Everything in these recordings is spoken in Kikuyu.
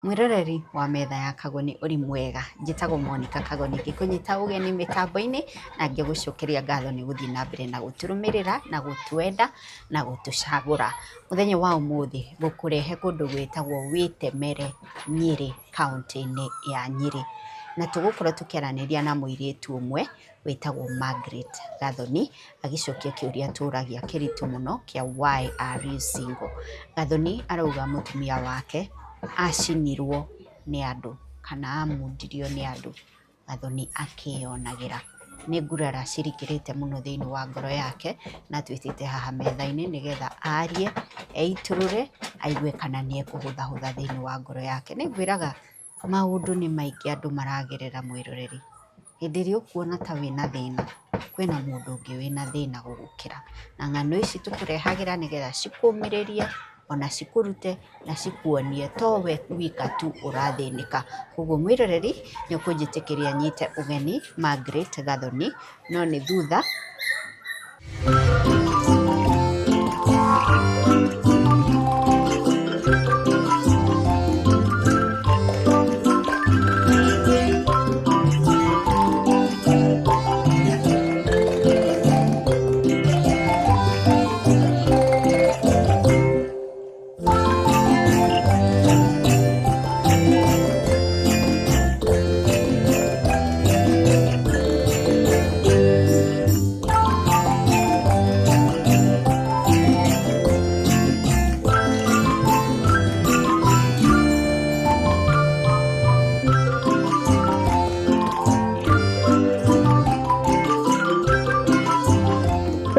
Mwĩroreri wa metha ya Kagoni, ũrĩ mwega? Njĩtagwo Monica Kagoni, ngĩkũnyita ũgeni mĩtambo-inĩ na ngĩgũcokeria ngatho nĩ gũthiĩ na mbere na gũtũrũmĩrĩra na gũtwenda na gũtũcagũra. Mũthenya wa ũmũthĩ ngũkũrehe kũndũ gwĩtagwo Wĩtemere, Nyĩrĩ, kaũntĩ-inĩ ya Nyĩrĩ. Na tũgũkorwo tũkĩaranĩria na mũirĩtu ũmwe wĩtagwo Margaret Gathoni, agĩcokia kĩũria tũragia kĩritũ mũno kĩa "Why are you single?" Gathoni arauga mũtumia wake acinirwo nĩ andũ kana amundirio nĩ andũ, Gathoni akĩyonagĩra. Nĩ ngurara cirikĩrĩte mũno thĩinĩ wa ngoro yake na atwĩtĩte haha metha-inĩ nĩgetha arie, eitũrũre, aigue kana nĩ ekũhũthahũtha thĩinĩ wa ngoro yake. Nĩ ngwĩraga maũndũ nĩ maingĩ andũ maragerera, mwĩroreri. Hĩndĩ ĩrĩa ũkuona ta wĩna thĩna, kwĩna mũndũ ũngĩ wĩna thĩna gũgũkĩra. Na ng'ano ici tũkũrehagĩra nĩgetha cikũmĩrĩrie, ona cikũrute na cikuonie towe wika tu ũrathĩnĩka. Koguo mwĩroreri, nĩ ũkũnjĩtĩkĩria nyite ũgeni Margaret Gathoni, no nĩ thutha.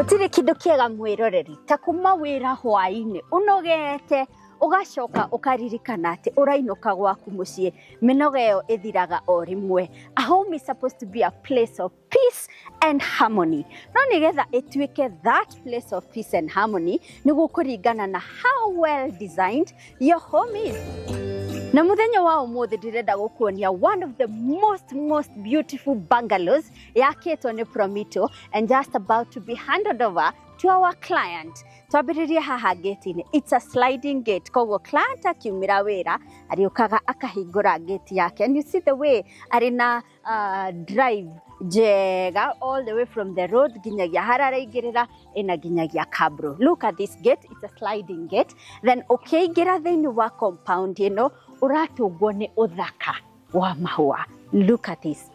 Gũtirĩ kĩndũ kĩega, mwĩroreri, ta kuma wĩra hwaĩ-inĩ ũnogete, ũgacoka ũkaririkana atĩ ũrainũka gwaku mũciĩ. Mĩnoga ĩyo ĩthiraga o rĩmwe. A home is supposed to be a place of peace and harmony, no nĩgetha ĩtuĩke that place of peace and harmony, nĩ gũkũringana na how well designed your home is. Na mũthenya wa ũmũthĩ ndĩrenda gũkuonia one of the most beautiful bungalows yakĩtwo nĩ Promito and just about to be handed over to our client. Twambĩrĩrie haha gate-inĩ. It's a sliding gate, koguo client akiumĩra wĩra arĩũkaga akahingũra gate yake, and you see the way arĩ na drive njega all the way from the road nginyagia harĩa araingĩrĩra, ĩna nginyagia cabro. Look at this gate, it's a sliding gate. Then ũkĩingĩra thĩinĩ wa compound ĩno, ũratũngwo nĩ ũthaka wa mahũa. Look at this.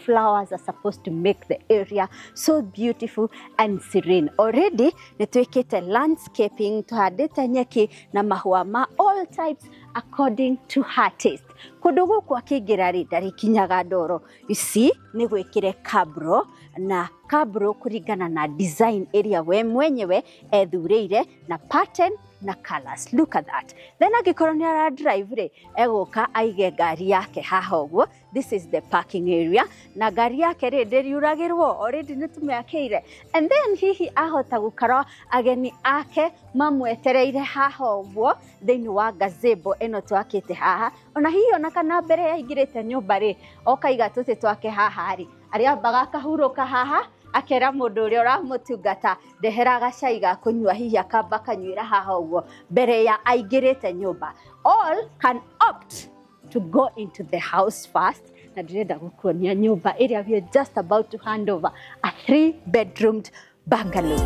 Flowers are supposed to make the area so beautiful and serene. Already nĩ twĩkĩte landscaping, tũhandĩte nyeki na mahũa ma all types according to her taste. Kũndũ gũkũ akĩingĩra rĩ, ndarĩkinyaga ndoro. You see, nĩ gwĩkĩre cabro na cabro kũringana na design ĩrĩa we mwenyewe ethurĩire na pattern na colors. Look at that. Then angĩkorwo nĩ ara drive rĩ, egũka aige ngari yake haha ũguo. This is the parking area, na ngari yake rĩ, ndĩriuragĩrwo, already nĩ tũmĩakĩire. And then hihi ahota gũkorwo ageni ake mamwetereire haha ũguo thĩinĩ wa gazebo ĩno twakĩte haha. Ona hihi ona kana mbere yaingĩrĩte nyũmba rĩ, okaiga tũtĩ twake haha rĩ, arĩambaga akahurũka haha, akera mũndũ ũrĩa ũramũtungata, "Ndehera gacai ga kũnyua," hihi akamba akanyuĩra haha ũguo mbere ya aingĩrĩte nyũmba. All can opt to go into the house first, na ndĩrenda gũkuonia nyũmba ĩrĩa we are just about to hand over, a three bedroomed bungalow.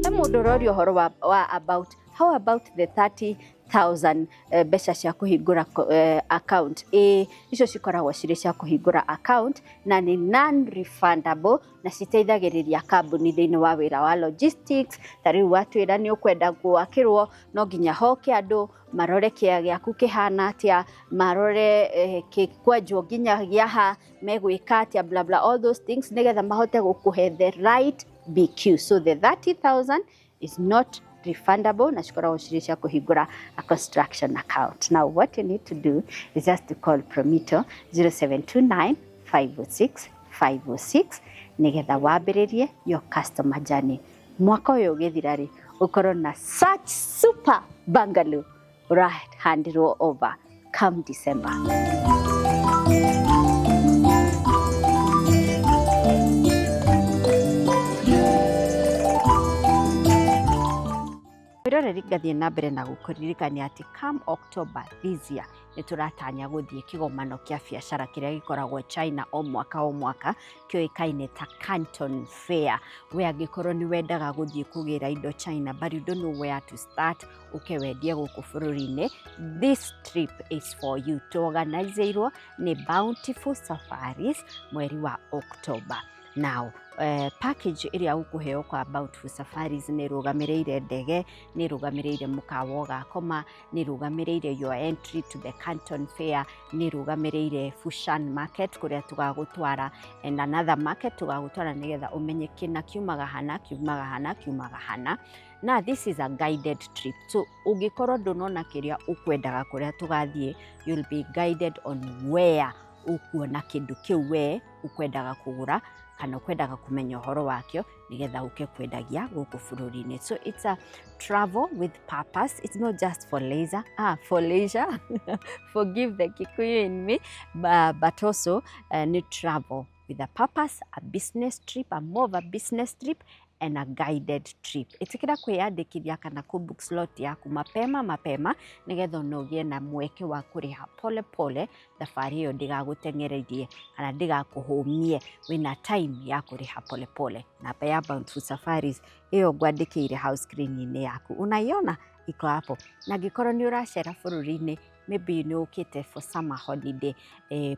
He mũndũ ũroria ũhoro wa about How about the 30,000 mbeca cia kũhingũra account? Ĩĩ, icio cikoragwo cirĩ cia kũhingũra account na nĩ non refundable na citeithagĩrĩria kambuni thĩinĩ wa wĩra wa logistics. Ta rĩu watwĩra nĩ ũkwenda gwakĩrwo, no nginya hoke andũ marore kĩa gĩaku kĩhana atĩa, marore kwenjwo nginya gĩaha megwĩka atĩa, bla bla, all those things, nĩgetha mahote gũkũhe the right BQ. So the 30,000 is not refundable na cikoragwo cirĩ cia kũhingũra a construction account. Now what you need to do is just to call Promito 0729 506 506 nĩgetha wambĩrĩrie your customer journey. Mwaka ũyũ ũgĩthira rĩ, ũkorwo na such super bungalow ũrahandirwo over come December. Mwĩroreri, ngathiĩ na mbere na gũkũririkania atĩ come October this year nĩ tũratanya gũthiĩ kĩgomano kĩa biacara kĩrĩa gĩkoragwo China o mwaka o mwaka, kĩũĩkaine ta Canton Fair. We angĩkorwo nĩ wendaga gũthiĩ kũgĩra indo China but you don't know where to start, ũke wendie gũkũ bũrũri-inĩ, this trip is for you. Tuorganizeirwo nĩ Bountiful Safaris mweri wa October. Now, package ĩrĩa ũkũheo kwa Bountiful Safaris nĩ ĩrũgamĩrĩire ndege, nĩ ĩrũgamĩrĩire mũkawa ũgakoma, nĩ ĩrũgamĩrĩire your entry to the Canton Fair, nĩ ĩrũgamĩrĩire Fushan Market kũrĩa tũgagũtwara, and another market tũgagũtwara nĩgetha ũmenye kĩna kiumaga hana, kiumaga hana, kiumaga hana. Na this is a guided trip, so ũngĩkorwo ndũnona kĩrĩa ũkwendaga kũrĩa tũgathiĩ, you'll be guided on where ũkuona kĩndũ kĩu we ũkwendaga kũgũra kana ũkwendaga kũmenya ũhoro wakĩo nĩgetha ũke kwendagia gũkũ bũrũri-inĩ. So it's a travel with purpose. It's not just for leisure, for leisure, forgive the Kikuyu in me, but also nĩ travel with a purpose, a business trip, a more of a business trip and a guided trip. Ĩtĩkĩra kwĩyandĩkithia kana kũ book slot yaku mapema mapema nĩgetha ona ũgĩe na mweke wa kũrĩha pole pole, thabarĩ ĩyo ndĩgagũteng'ererie kana ndĩgakũhũmie, wĩna time ya kũrĩha pole pole. Namba ya Bountiful Safaris ĩyo ngwandĩkĩire hau screen-inĩ yaku, unaiona iko hapo. Na angĩkorwo nĩ ũracera bũrũri-inĩ, maybe nĩ ũkĩte for summer holiday,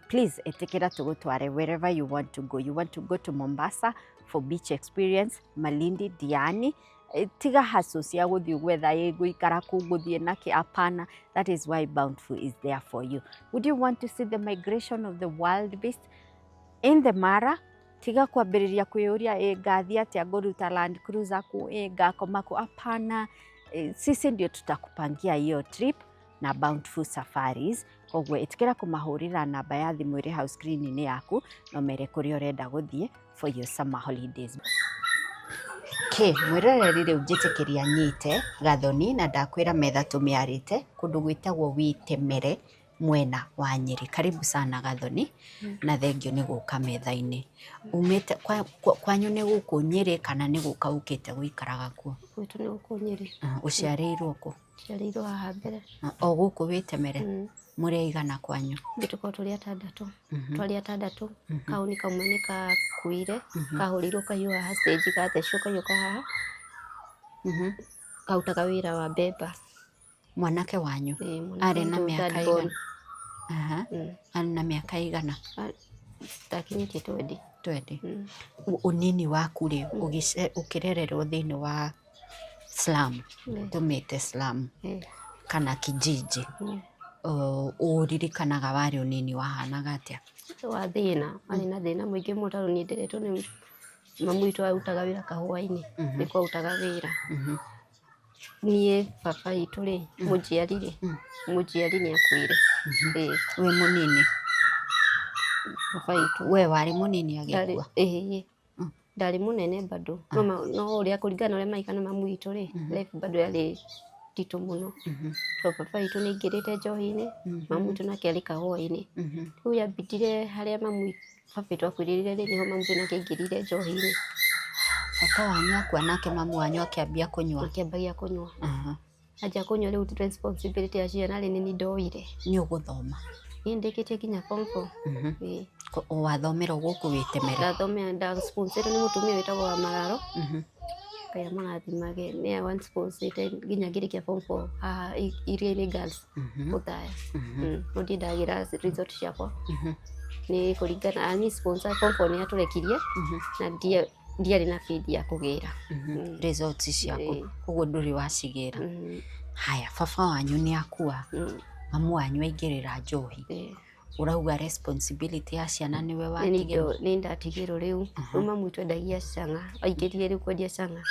please ĩtĩkĩra tũgũtware wherever you want to go. You want to go to Mombasa for beach experience, Malindi, Diani, tiga hassle cia gũthiĩ gwetha ĩ ngũikara kũ, ngũthiĩ nakĩ, apana. That is why Bountiful is there for you. Would you want to see the migration of the wild beast in the Mara? Tiga kwambĩrĩria kwĩyũria ĩ ngathiĩ atĩa, ngũruta Land Cruiser kũ, ĩ ngakoma kũ, apana. Sisi ndio tutakupangia hiyo trip na Bountiful Safaris. Koguo ĩtĩkĩra kũmahũrĩra namba ya thimũ ĩrĩ hau screen-inĩ yaku na ũmere kũrĩa ũrenda gũthiĩ for your summer holidays. Okay, mwĩroreri, rĩu njĩtĩkĩria nyite Gathoni na ndakwĩra metha tũmĩarĩte kũndũ gwĩtagwo Wĩtemere mwena wa Nyĩrĩ. Karibu sana Gathoni, na thengio nĩ gũka metha-inĩ. Umĩte kwanyu nĩ gũkũ Nyĩrĩ kana nĩ gũka ũkĩte gũikaraga kuo? Gwitũ nĩ gũkũ Nyĩrĩ. Ũciarĩirwo kũ? Njiarĩirwo haha mbere. O gũkũ Wĩtemere? Mm. Mũrĩ aigana kwanyu? Ithuĩ tũkoragwo tũrĩ atandatũ. Twarĩ atandatũ, kaũni kamwe nĩ kakuire, kahũrĩirwo kahiũ haha stage, gathecwo kahiũ ka haha, karutaga wĩra wa mbemba. Mwanake wanyu Ĩĩ, mwanake arĩ na witũ mĩaka third born. igana? Aha. Arĩ na mĩaka igana? Ndakinyĩtie 20. 20. Mm. Ũnini waku rĩ, ũkĩrererwo thĩinĩ wa slum, tũmĩte slum kana kijiji, ũririkanaga warĩ ũnini wahanaga atĩa? Wa thĩna, warĩ na thĩna mũingĩ mũno tondũ niĩ nderetwo nĩ mamu witũ arutaga wĩra kahũa-inĩ, nĩkuo arutaga wĩra. Niĩ baba witũ rĩ, mũnjiari rĩ, mũnjiari nĩ akuire. Ĩĩ. Wĩ mũnini? Baba witũ. We warĩ mũnini Ndarĩ agĩkua? Ĩĩ, ndarĩ mũnene bado, no ũrĩa kũringana na ũrĩa maigana mamu witũ rĩ, life bado yarĩ nditũ mũno. Tondũ baba witũ nĩ aingĩrĩte njohi-inĩ, mamu witũ nake arĩ kahũa-inĩ. Rĩu yambindire harĩa mamu baba witũ akuĩrĩire rĩ, nĩho mamu witũ nake aingĩrire njohi-inĩ. Baba wanyu akua nake mamu wanyu akĩambia kũnyua? Akĩambagia kũnyua. Anjia kũnyua rĩu responsibility ya ciana rĩ, nĩ niĩ ndoire. Nĩ ũgũthoma? Niĩ ndĩkĩtie nginya form four. Ĩĩ. Wathomera o gũkũ Wĩtemere? Ndathomera, nda sponsor nĩ mũtumia wĩtagwo wa Mararo. Ngai amũrathimage. Nĩwe wansponsorĩte nginya ngĩrĩkia form 4 haha Iria-inĩ Girls Othaya. No ndiendagĩra result ciakwa nĩ kũringana ani sponsor form 4 nĩ atũrekirie na ndiarĩ na feed ya kũgĩra. Results ciaku koguo ndũrĩ wacigĩra. Haya, baba wanyu nĩ akua, mamu wanyu aingĩrĩra njohi. Ũrauga responsibility ya ciana nĩwe watigĩrwo. Nĩ ndatigĩrwo rĩu. Rĩu mamu witũ endagia cang'a, aingĩrire rĩu kwendia cang'a.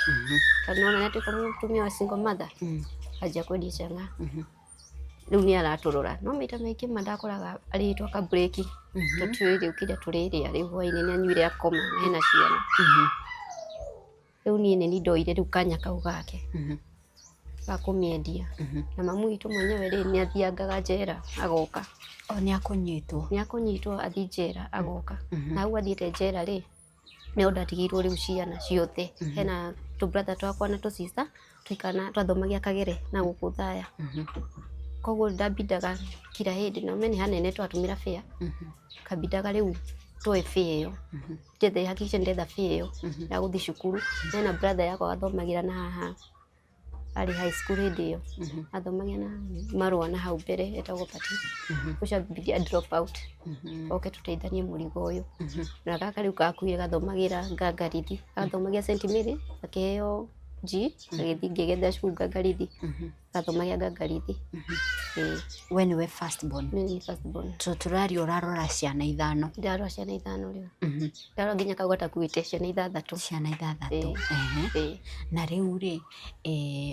Tondũ nĩwona nĩ atuĩka mũtumia wa single mother, anjia kwendia cang'a. Rĩu nĩ aratũrora. No maita maingĩ ma ndakoraga arĩtwo aka break. Tũtiũĩ rĩu kĩrĩa tũrĩrĩa rĩu hwaĩ-inĩ nĩ anyuire akoma na hena ciana. Rĩu niĩ nĩ niĩ ndoire rĩu kanya kau gake ga kũmĩendia. Na mamu witũ mwenyewe rĩ, nĩ athiangaga njera agoka. O nĩ akũnyitwo. Nĩ akũnyitwo athiĩ njera agoka. Na hau athiĩte njera rĩ, nĩho ndatigĩirwo rĩu ciana ciothe. Hena tũ brother twakwa na tũ sister twaikaraga twathomagia Kagere na gũkũ Othaya. Koguo ndambindaga kila hĩndĩ na ũmenye nĩ hanene twatũmĩra fare. Kambindaga rĩu twoe fare ĩyo. Njethe hakikishe ndetha fare ĩyo ya gũthiĩ cukuru. Hena brother yakwa wathomagĩra na haha arĩ high school hĩndĩ ĩyo. Athomagia na marũa na hau mbere etagwo Pati. Ũcio ambindire a drop out oke tũteithanie mũrigo ũyũ. Na gaka rĩu gakuire gathomagĩra Ngangarithi. Gathomagia St Mary gakĩheo G gagĩthiĩ ngĩgetha cukuru Ngangarithi. Gathomagia Ngangarithi. Ĩĩ. We nĩwe first born. Niĩ nĩ first born. So tũraria ũrarora ciana ithano. Ndarora ciana ithano rĩu. Ndarora nginya kau gatakuĩte ciana ithathatũ. Ciana ithathatũ. Ĩĩ. Na rĩu rĩ,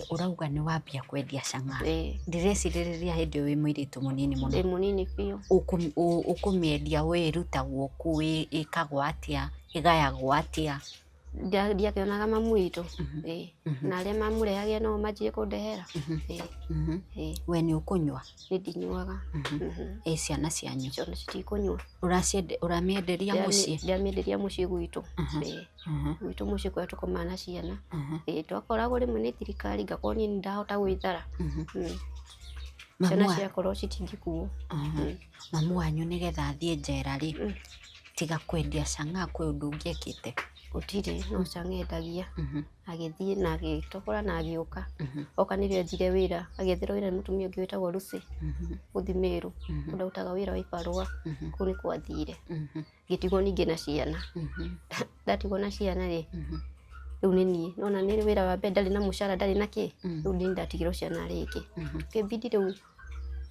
ũrauga nĩ wambia kwendia cang'aa. Ĩĩ. Ndĩrecirĩrĩria hĩndĩ ĩyo wĩ mũirĩtu mũnini mũno. Ndĩ mũnini biũ. Ũkũmĩendia ĩrutagwo kũ, ĩkagwo atĩa, ĩgayagwo atĩa? Ndiakĩonaga mamu witũ. Ĩĩ. Na arĩa mamũrehagĩra no manjie kũndehera. Ĩĩ. Ĩĩ. We nĩ ũkũnyua? Niĩ ndinyuaga. Ĩ ciana cianyu? Ciana citikũnyua. Ũramĩenderia mũciĩ? Ndĩramĩenderia mũciĩ gwitũ. Ĩĩ. Gwitũ mũciĩ kũrĩa tũkomaga na ciana. Ĩĩ, twakoragwo rĩmwe nĩ thirikari ngakorwo niĩ nĩndahota gwĩthara. Ciana ciakorwo citingĩkuo. Mamu wanyu nĩgetha athiĩ njera rĩ, tiga kwendia cang'aa kwĩ ũndũ ũngĩ ekĩte? Gũtirĩ, no cang'aa endagia. Agĩthiĩ na agĩtobora na agĩũka. Oka nĩrĩo ethire wĩra, agĩetherwo wĩra nĩ mũtumia ũngĩ wĩtagwo Lucy, gũthiĩ Meru. Kũndũ arutaga wĩra wa ibarũa. Kũu nĩkuo athire. Ngĩtigwo ningĩ na ciana. Ndatigwo na ciana rĩ, rĩu nĩ niĩ. Nĩwona nĩ wĩra wa mbere ndarĩ na mũcara ndarĩ na kĩ, rĩu nĩ niĩ ndatigirwo ciana rĩngĩ. Kĩbindi rĩu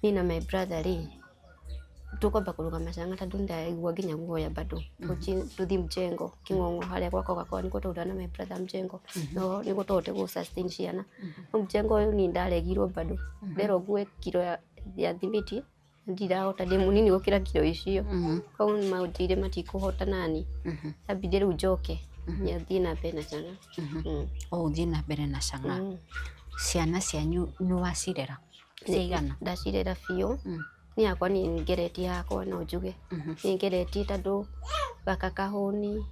niĩ na my brother rĩ, tũkwamba kũrũgama cang'aa tondũ nĩndaigua nginya guoya bado. Tũthiĩ mjengo King'ong'o harĩa gwa Coca-Cola nĩkuo twarutaga na my brother mjengo. No nĩguo tũhote gũ sustain ciana. No mjengo ũyũ niĩ ndaregirwo bado. Nderwo ngue kiro ya thimiti ndirahota, ndĩ mũnini gũkĩra kiro icio. Koguo nĩmanjĩrire matikũhota nani. Yambindire rĩu njoke thiĩ na mbere na cang'aa. O ũthiĩ na mbere na cang'aa. Ciana cianyu nĩ wacirera? Ciaigana? Ndacirera biũ. Niĩ yakwa niĩ ngeretie hakwa no njuge. Niĩ ngeretie tondũ gaka kahũni,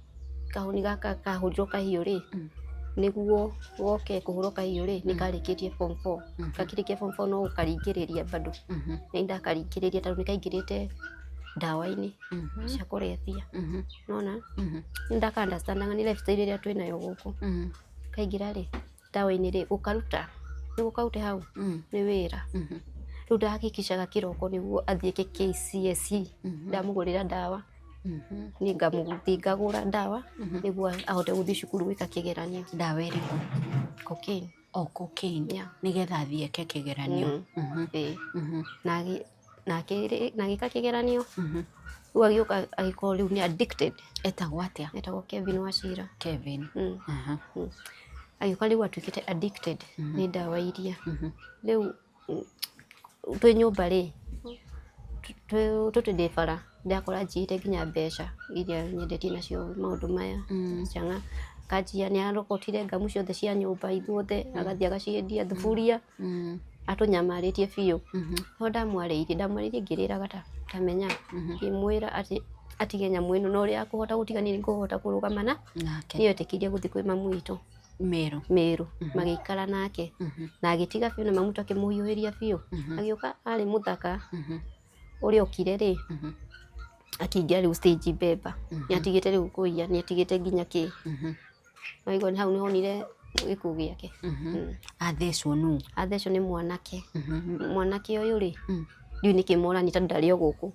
kahũni gaka kahũrirwo kahiũ rĩ, nĩguo goke kũhũrwo kahiũ rĩ, nĩ karĩkĩtie form 4. Gakĩrĩkia form 4 no gũkaringĩrĩria bado. Nĩ ndakaringĩrĩria tondũ nĩ kaingĩrĩte ndawa-inĩ cia kũrebia. Nĩwona? Nĩ ndaka understand nĩ lifestyle ĩrĩa twĩnayo gũkũ. Kaingĩra rĩ, ndawa-inĩ rĩ, gũkaruta, nĩguo karute hau nĩ wĩra. Rĩu ndahakikishaga kĩroko nĩguo athiĩ eke KCSE, ndamũgũrĩra ndawa. Niĩ ngamũthiĩ ngagũra ndawa nĩguo ahote gũthiĩ cukuru gwĩka kĩgeranio. Ndawa ĩrĩkũ? Cocaine. O cocaine. Yeah. Nĩgetha athiĩ eke kĩgeranio. Ĩĩ. Na agĩka kĩgeranio, rĩu agĩũka agĩkorwo rĩu nĩ addicted. Etagwo atĩa? Etagwo Kevin Wachira. Kevin. Agĩũka rĩu atuĩkĩte addicted nĩ ndawa iria. Rĩu twĩ nyũmba rĩ, tũtĩ ndĩ bara, ndakora njiyĩte nginya mbeca iria nyendetie nacio maũndũ maya. Cang'aa. Kanjia nĩ arokotire ngamu ciothe cia nyũmba ithuothe, agathiĩ agaciendia, thuburia, atũnyamarĩtie biũ. No ndamwarĩirie, ndamwarĩirie ngĩrĩraga ta tamenya, ngĩmwĩra atĩ atige nyamũ ĩno na ũrĩa akũhota gũtiga niĩ nĩngũhota kũrũgama na nake. Nĩyo etĩkĩrie gũthiĩ kwĩ mamu witũ. Meru. Meru. Magĩikara nake. Na agĩtiga biũ na mamu witũ akĩmũhiũhĩria biũ. Agĩũka arĩ mũthaka. Ũrĩa okire rĩ, akĩingĩra rĩu stage mbemba. Nĩ atigĩte rĩu kũiya, nĩ atigĩte nginya kĩ. Waigua hau nĩ honire Gĩkuũ gĩake. Athecwo nũ? Athecwo nĩ mwanake. Mwanake ũyũ rĩ, ndiũĩ nĩkĩ morani tondũ ndarĩ o gũkũ.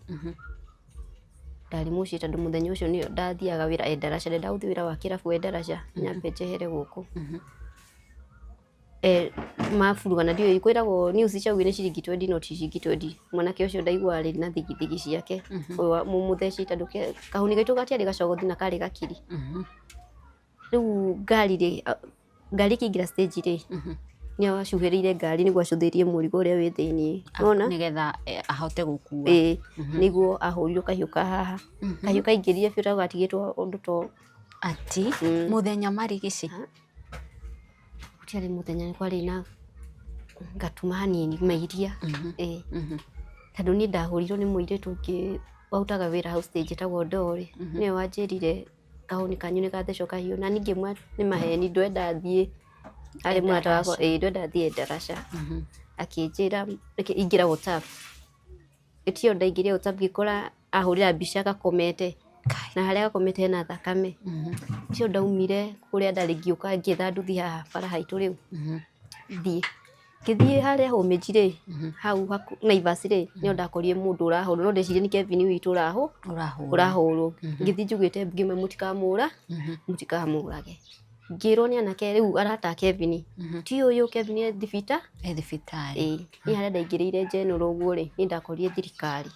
Ndarĩ mũciĩ tondũ mũthenya ũcio nĩ ndathiaga wĩra e ndaraca, ndendaga gũthiĩ wĩra wa kĩrabu e ndaraca nyambe njehere gũkũ. Maburugana ndiũĩ kwĩragwo news ciaugire nĩ ciringi twendi no ti ciringi twendi. Mwanake ũcio ndaigua arĩ na thigithigi ciake, ũyũ wa mũmũtheci tondũ kahuni gaitũ gatiarĩ gacogothi na karĩ gakiri. Rĩu ngari rĩ, ngari ĩkĩingĩra stage rĩ, nĩ acuhĩrĩire ngari nĩguo acũthĩrie mũrigo ũrĩa wĩ thĩiniĩ. Nĩwona? Nĩgetha ahote gũkua. Ĩĩ, nĩguo ahũrirwo kahiũ ka haha. Kahiũ kaingĩrire biũ ta gatigĩtwo ũndũ to. Ati mũthenya marigicĩ? Gũtiarĩ mũthenya, nĩ kwarĩ na ngatuma hanini mairia. Ĩĩ. Tondũ niĩ ndahũrirwo nĩ mũirĩtu ũngĩ warutaga wĩra hau stage etagwo Ndori. Nĩwe wanjĩrire kahũni kanyu nĩ gathecwo kahiũ na niĩ ngĩmwĩra nĩ maheni ndwenda thiĩ. Arĩ mũrata wakwa, ĩĩ ndwenda thiĩ ndaraca. Akĩnjĩra reke ingĩra WhatsApp. Ĩtio ndaingĩrire WhatsApp ngĩkora ahũrĩra mbica gakomete na harĩa gakomete hena thakame. Ũcio ndaumire kũrĩa ndarĩ ngĩũka ngĩetha nduthi haha bara haitũ rĩu thiĩ. Ngĩthiĩ harĩa Homage rĩ, hau Naivas rĩ, nĩho ndakorire mũndũ ũrahũrwo, no ndeciria nĩ Kevin witũ ũrahũrwo. Ngĩthiĩ njugĩte ngĩmwĩra mũtikamũra, mũtikamũrage. Ngĩrwo nĩ anake rĩu arata a Kevin, ti ũyũ Kevin e thibitarĩ. E thibitarĩ. Ĩĩ, niĩ harĩa ndaingĩrĩire general ũguo rĩ, niĩ ndakorire thirikari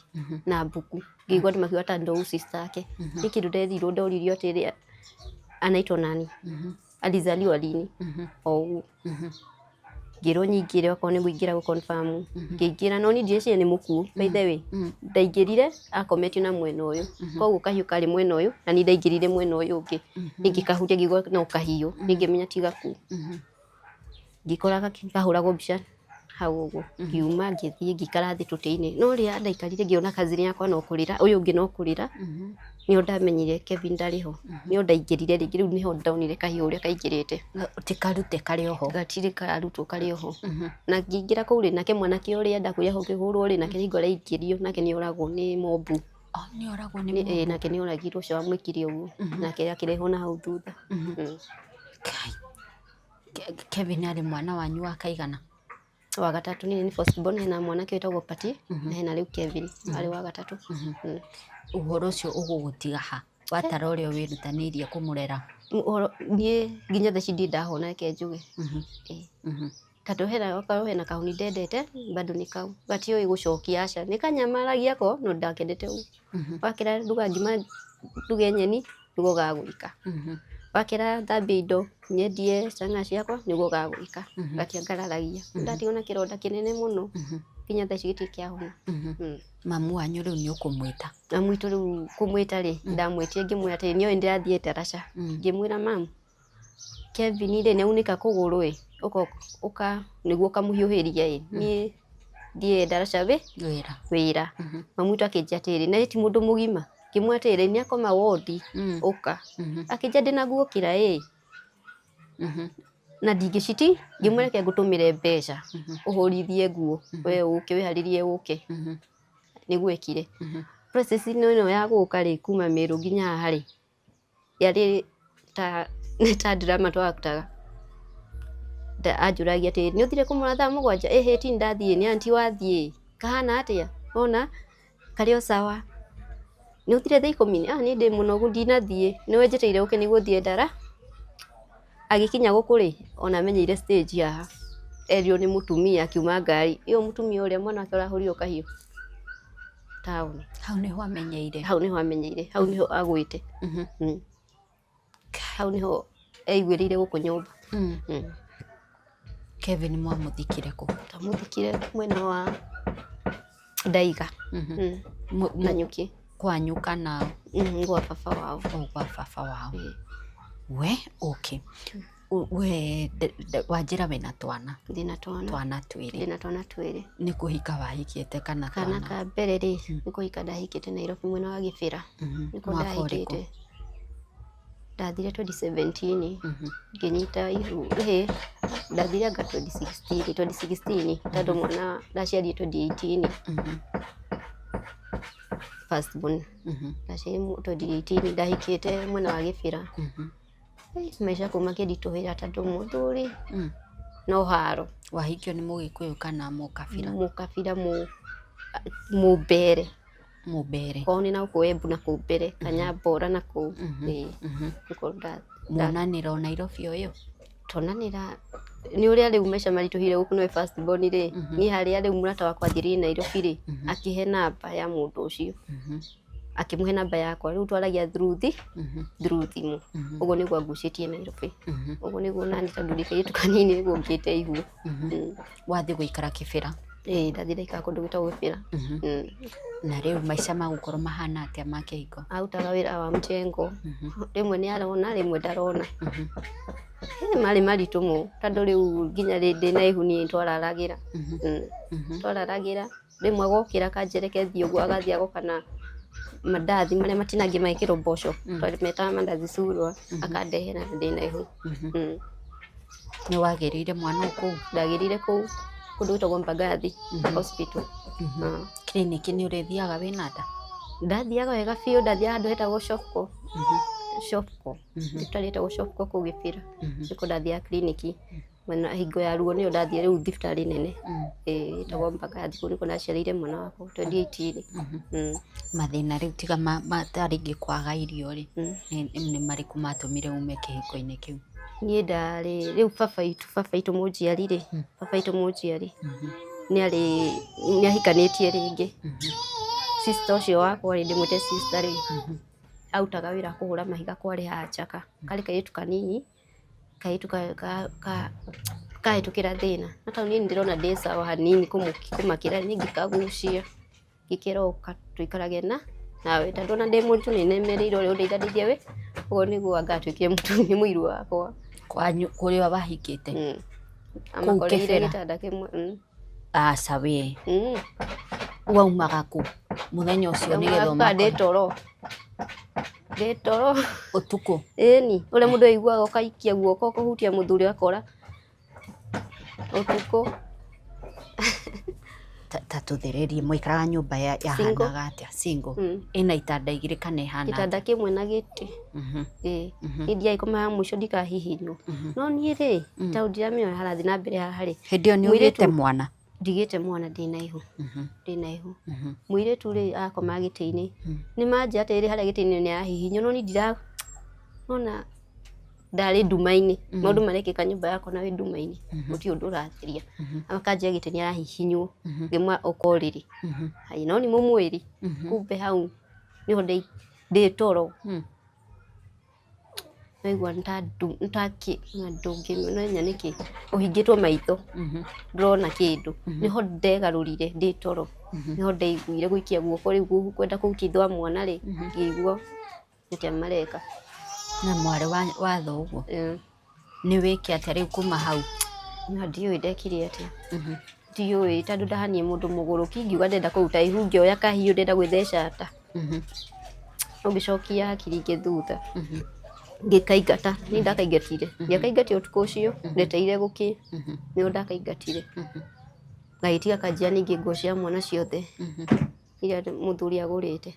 na mbuku. Ngĩigua andũ makiuga ta ndo sister ake. Nĩ kĩndũ nderirwo ndoririo atĩrĩ, anaitwa nani? Alizaliwa lini? O ũguo. Ngĩrwo nyingĩre okorwo nĩ kũingĩra gũ confirm. Ngĩingĩra no niĩ ndireciria nĩ mũkuũ by the way. Ndaingĩrire akometio na mwena ũyũ. Koguo kahiũ karĩ mwena ũyũ na niĩ ndaingĩrire mwena ũyũ ũngĩ. Niĩ ngĩkahutia ngĩigua no kahiũ, niĩ ngĩmenya ti gakuũ. Ngĩkora kahũragwo mbica hau ũguo. Ngiuma ngĩthiĩ ngĩikara thĩ tũtĩ-inĩ. No rĩrĩa ndaikarire ngĩona cousin yakwa no kũrĩra, ũyũ ũngĩ no kũrĩra, nĩho ndamenyire Kevin ndarĩ ho. Nĩho ndaingĩrire rĩngĩ, rĩu nĩho ndonire kahiũ ũrĩa kaingĩrĩte. Ti karute karĩ oho? Gatirĩ karutwo karĩ oho. Na ngĩingĩra kũu rĩ, nake mwanake ũrĩa ndakwĩra ũkĩhũrwo rĩ, nake hingo araingĩrio nake nĩ oragwo nĩ mobu. Nĩ oragwo nĩ mobu? Ĩĩ, nake nĩ oragirwo ũcio wamwĩkire ũguo. Nake akĩrehwo na hau thutha. Kai. Kevin arĩ mwana wanyu wa kaigana? Wa gatatũ. Niĩ nĩ first born, hena mwanake wĩtagwo Pati na hena rĩu Kevin arĩ wa gatatũ. Ũhoro ũcio ũgũgũtiga ha? Watara ũrĩa wĩrutanĩirie kũmũrera? Ũhoro niĩ nginya thaa ici ndirĩ ndahona, reke njuge. Ĩĩ. Tondũ hena okorwo hena kahuni ndendete bado nĩ kau. Gatiũĩ gũcokia aca. Nĩ kanyamaragia ko no ndakendete ũguo. Wakĩra nduga ngima nduge nyeni nĩguo gagwĩka. Wakĩra thambia indo nyendie chang'aa ciakwa nĩguo gagwĩka. Gatiangararagia. Ndatigwo na kĩronda kĩnene mũno nginya thaa ici gĩtirĩ kĩahona. Mamu wanyu rĩu nĩ ũkũmwĩta? Mamu witũ rĩu kũmwĩta rĩ, ndamwĩtire ngĩmwĩra atĩrĩ, nĩoĩ ndĩrathiĩ ndaraca. Ngĩmwĩra mamu, Kevin rĩ nĩaunĩka kũgũrũ ĩ, ũka nĩguo ũkamũhiũhĩria ĩ, niĩ thiĩ ndaraca wĩra. Wĩra. Mamu witũ akĩnjĩra atĩrĩrĩ, na ti mũndũ mũgima. Ngĩmwĩra atĩrĩrĩ, nĩakoma wondi, ũka. Akĩnjĩra ndĩna nguo kĩra ĩ, na ndingĩciti, ngĩmwĩra reke ngũtũmĩre mbeca, ũhũrithie nguo, we ũke wĩharĩrie ũke. Nĩguo ekire. Process ĩno ya gũka rĩ, kuma Meru nginya haha rĩ, yarĩ ta nĩ ta drama twaaktaga. Anjũragia atĩrĩrĩ, nĩ ũthire kũmũrora thaa 7? Ĩhĩ ti ndathiĩ, nĩ aunty wathiĩ, kahana atĩa? Wona, karĩ o sawa. Nĩ ũthire thaa 10? Ah, niĩ ndĩ mũnogu ndinathiĩ, nĩwe njetereire ũke nĩguo thiĩ ndara. Agĩkinya gũkũ rĩ, ona amenyeire stage haha, erirwo nĩ mũtumia akiuma ngari, ĩyo mũtumia ũrĩa mwana wake ũrahũrirwo kahiũ taũni. Hau nĩho amenyeire? Hau nĩho amenyeire, hau nĩho agwĩte. Hau nĩho eiguĩrĩire gũkũ nyũmba. Kevin mwamũthikire kũ? Twamũthikire mwena wa Ndaiga. Nanyuki. Kwanyu kana? Gwa baba wao. O gwa baba wao. We, okay. We wanjĩra wĩna twana? Ndĩna twana. Twana twĩrĩ. Ndĩna twana twĩrĩ. Nĩ kũhika wahikĩte kana Kana ka mbere rĩ, nĩ kũhika ndahikĩte Nairobi mwena wa Gĩbĩra. Nĩkuo ndahikĩte. Ndathire 2017 ngĩnyita ihu, ĩhĩ, ndathire anga 2016, 2016 tondũ mwana ndaciarire 2018. First born. Ndaciarire 2018 ndahikĩte mwena wa Gĩbĩra. Maica kuu makĩnditũhĩra tondũ mũthuri no haro. Wahikio nĩ Mũgĩkũyũ kana Mũkabira? Mũkabira, Mũmbere. Mũmbere. Kwao nĩ na gũkũ Embu na kũu mbere, Kanyambora na kũu. Ĩĩ. Nĩkuo Muonanĩra o Nairobi o ĩyo? Tuonanĩra nĩ ũrĩa rĩu maica maritũhire gũkũ nĩwe first born rĩ, niĩ harĩa rĩu mũrata wakwa anjĩrĩire Nairobi rĩ, akĩhe namba ya mũndũ ũcio, akĩmũhe namba yakwa, rĩu twaragia through thimũ, ũguo nĩguo angucĩtie Nairobi, ũguo nĩguo nani tondũ ndĩ kairĩtu kanini nĩguo ngĩte ihu. Wathiĩ gũikara Kĩbĩra? Ĩĩ, ndathiĩ ndaikara kũndũ gwĩtagwo Kĩbĩra. Na rĩu maica magũkorwo mahana atĩa ma kĩhiko? Arutaga wĩra wa mjengo, rĩmwe nĩ arona rĩmwe ndarona. Marĩ maritũ mũno tondũ rĩu nginya ndĩna ihu niĩ twararagĩra. Twararagĩra rĩmwe agokĩra akanjĩra reke thiĩ ũguo, agathiĩ agoka na mandathi marĩa matinangie magekĩrwo mboco, metaga mandathi surwa, akandehera ndĩna ihu. Nĩ wagĩrĩire mwana o kũu? Ndagĩrĩire kũu kũndũ gwĩtagwo Mbagathi Hospital. Kiriniki nĩ ũrĩthiaga wĩna nda? Ndathiaga wega biũ, ndathiaga handũ hetagwo Shofco. Shofco, thibitarĩ ĩtagwo Shofco kũu Gĩbĩra, nĩkuo ndathiaga kiriniki. Mwena hingo ya ruo nĩyo ndathiĩ rĩu thibitarĩ nene ĩtagwo Mbagathi, kũu nĩkuo ndaciarĩire mwana wakwa 2018. Mathĩna rĩu tiga ta rĩngĩ kwaga irio rĩ, nĩ marĩkũ matũmire ume kĩhiko-inĩ kĩu? Niĩ ndarĩ rĩu baba witũ mũnjiari rĩ, baba witũ mũnjiari nĩ ahikanĩtie rĩngĩ. Sister ũcio wakwa rĩ, ndĩmwĩte sister rĩ, arutaga wĩra kũhũra mahiga kwarĩ haha Chaka, karĩ kairĩtu kanini, kairĩtu kahĩtũkĩra thĩna. No tondũ niĩ nĩndĩrona ndĩ sawa hanini kũmakĩra, niĩ ngĩkagucia, ngĩkĩroka tũikarage nawe tondũ ona ndĩ mũritũ nĩnemereirwo ũrĩa ũndeithanĩirie wĩ, ũguo nĩguo anga atuĩkire mũiru wakwa. Kwanyu kũrĩa wahikĩte? Amakoreire gĩtanda kĩmwe. Aca we. Waumaga kũ mũthenya ũcio nĩgetha ũmakore? Ndĩ toro. Ndĩ toro. Ũtukũ? Ĩni, ũrĩa mũndũ aiguaga ũkaikia guoko ũkũhutia mũthuri ũgakora ũtukũ. Ta tũthererie, mwaikaraga nyũmba yahanaga atĩa? Single. Ĩna itanda igĩrĩ kana ĩhana atĩa? Gĩtanda kĩmwe na gĩtĩ. Ĩĩ. Niĩ ndiaikoma haha mũico ndikahihinywo. No niĩ rĩ, tondũ ndiramenya ũrĩa harathiĩ na mbere haha rĩ. Hĩndĩ ĩyo nĩ ũgĩte mwana? Ndigĩte mwana, ndĩna ihu. Ndĩna ihu. Mũirĩtu rĩ, akoma gĩtĩ-inĩ. Nĩ manjĩra atĩrĩrĩ, harĩa gĩtĩ-inĩ nĩ arahihinywo, no niĩ ndirona ndarĩ nduma-inĩ. Maũndũ marekĩka nyũmba yakwa na wĩ nduma-inĩ, gũtirĩ ũndũ ũratheria. Akanjĩra gĩtĩ nĩ arahihinywo, ngĩmwĩra ũka ũrĩrĩ. Haya, no nĩ mũmwĩri, kumbe hau nĩho ndĩ toro. Ndaigua nĩtamenya nĩkĩ ũhingĩtwo maitho, ndũrona kĩndũ. Nĩho ndegarũrire ndĩ toro, nĩho ndaiguire gũikia guoko rĩu kwenda kũhutia ithe wa mwana rĩ, ngĩigua atĩa mareka. Na mwarĩ wa thoguo? Nĩ wĩke atĩa rĩu kuma hau? Na ndiũĩ ndekire atĩa. Ndiũĩ tondũ ndahanie mũndũ mũgũrũki, ngiuga ndĩrenda kũruta ihu, ngĩoya kahiũ ndĩrenda gwĩtheca nda. No ngĩcokia hakiri ingĩ thutha, ngĩkaingata, niĩ ndakaingatire. Ndiakaingatire ũtukũ ũcio, ndetereire gũkĩe, nĩguo ndakaingatire. Gagĩtiga kanjia ningĩ nguo cia mwana ciothe iria mũthuri agũrĩte.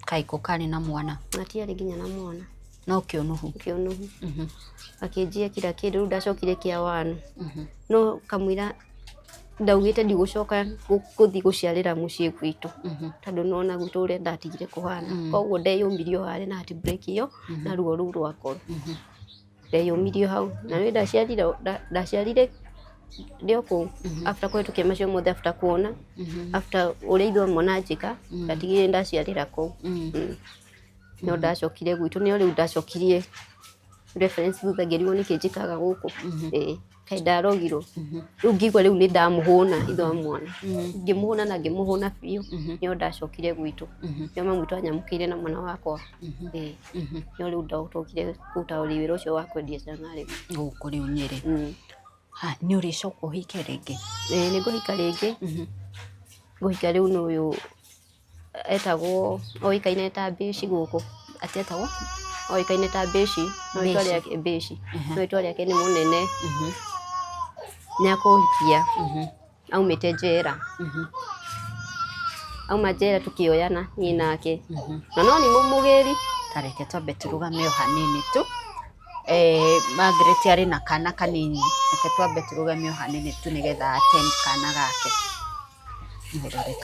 Kaĩ ko karĩ na mwana? Gatiarĩ nginya na mwana. No kĩũnũhu? Kĩũnũhu. Akĩnjia kila kĩndũ, rĩu ndacokire kĩa wanu. No kamũira ndaugĩte ndigũcoka gũthiĩ gũciarĩra mũciĩ gwitũ, tondũ nĩwona gwitũ ũrĩa ndatigire kũhana. Koguo ndeyũmirie o harĩa na heartbreak ĩyo na ruo rũu rwa ngoro. Ndeyũmirie hau, na nĩ ndaciarire ndaciarire ndĩ o kũu after kũhĩtũkia macio mothe, after kuona, after ũrĩa ithe wa mwana anjĩka, ndatigire ndaciarĩra kũu. No ndacokire gwitũ, nĩo rĩu ndacokirie reference thutha ngĩrigwo nĩkĩ njĩkaga gũkũ. Ĩĩ, kaĩ ndarogirwo. Rĩu ngĩigua rĩu nĩ ndamũhũna ithe wa mwana. Ngĩmũhũna na ngĩmũhũna biũ, nĩo ndacokire gwitũ. Nĩo mami witũ anyamũkĩire na mwana wakwa. Ĩĩ, nĩo rĩu ndokire kũruta wĩra ũcio wa kwendia chang'aa rĩu. Gũkũ rĩu Nyĩrĩ. Nĩ ũrĩcoka ũhike rĩngĩ? Ĩĩ, nĩ ngũhika rĩngĩ. Ngũhika rĩu nĩ ũyũ etagwo, oĩkaine ta Mbĩci gũkũ. Atĩ etagwo? Oĩkaine ta Mbĩci, no rĩtwa rĩake Mbĩci, no rĩtwa rĩake nĩ Mũnene. Nĩ akũhikia, aumĩte njera. Auma njera tũkĩoyana niĩ nake. Na no nĩ mũmũgĩri. Ta reke twambe tũrũgame o hanini tu. Margaret arĩ na kana kanini, reke twambe tũrũgame o hanini tu nĩgetha attend kana gake. Mwĩrore.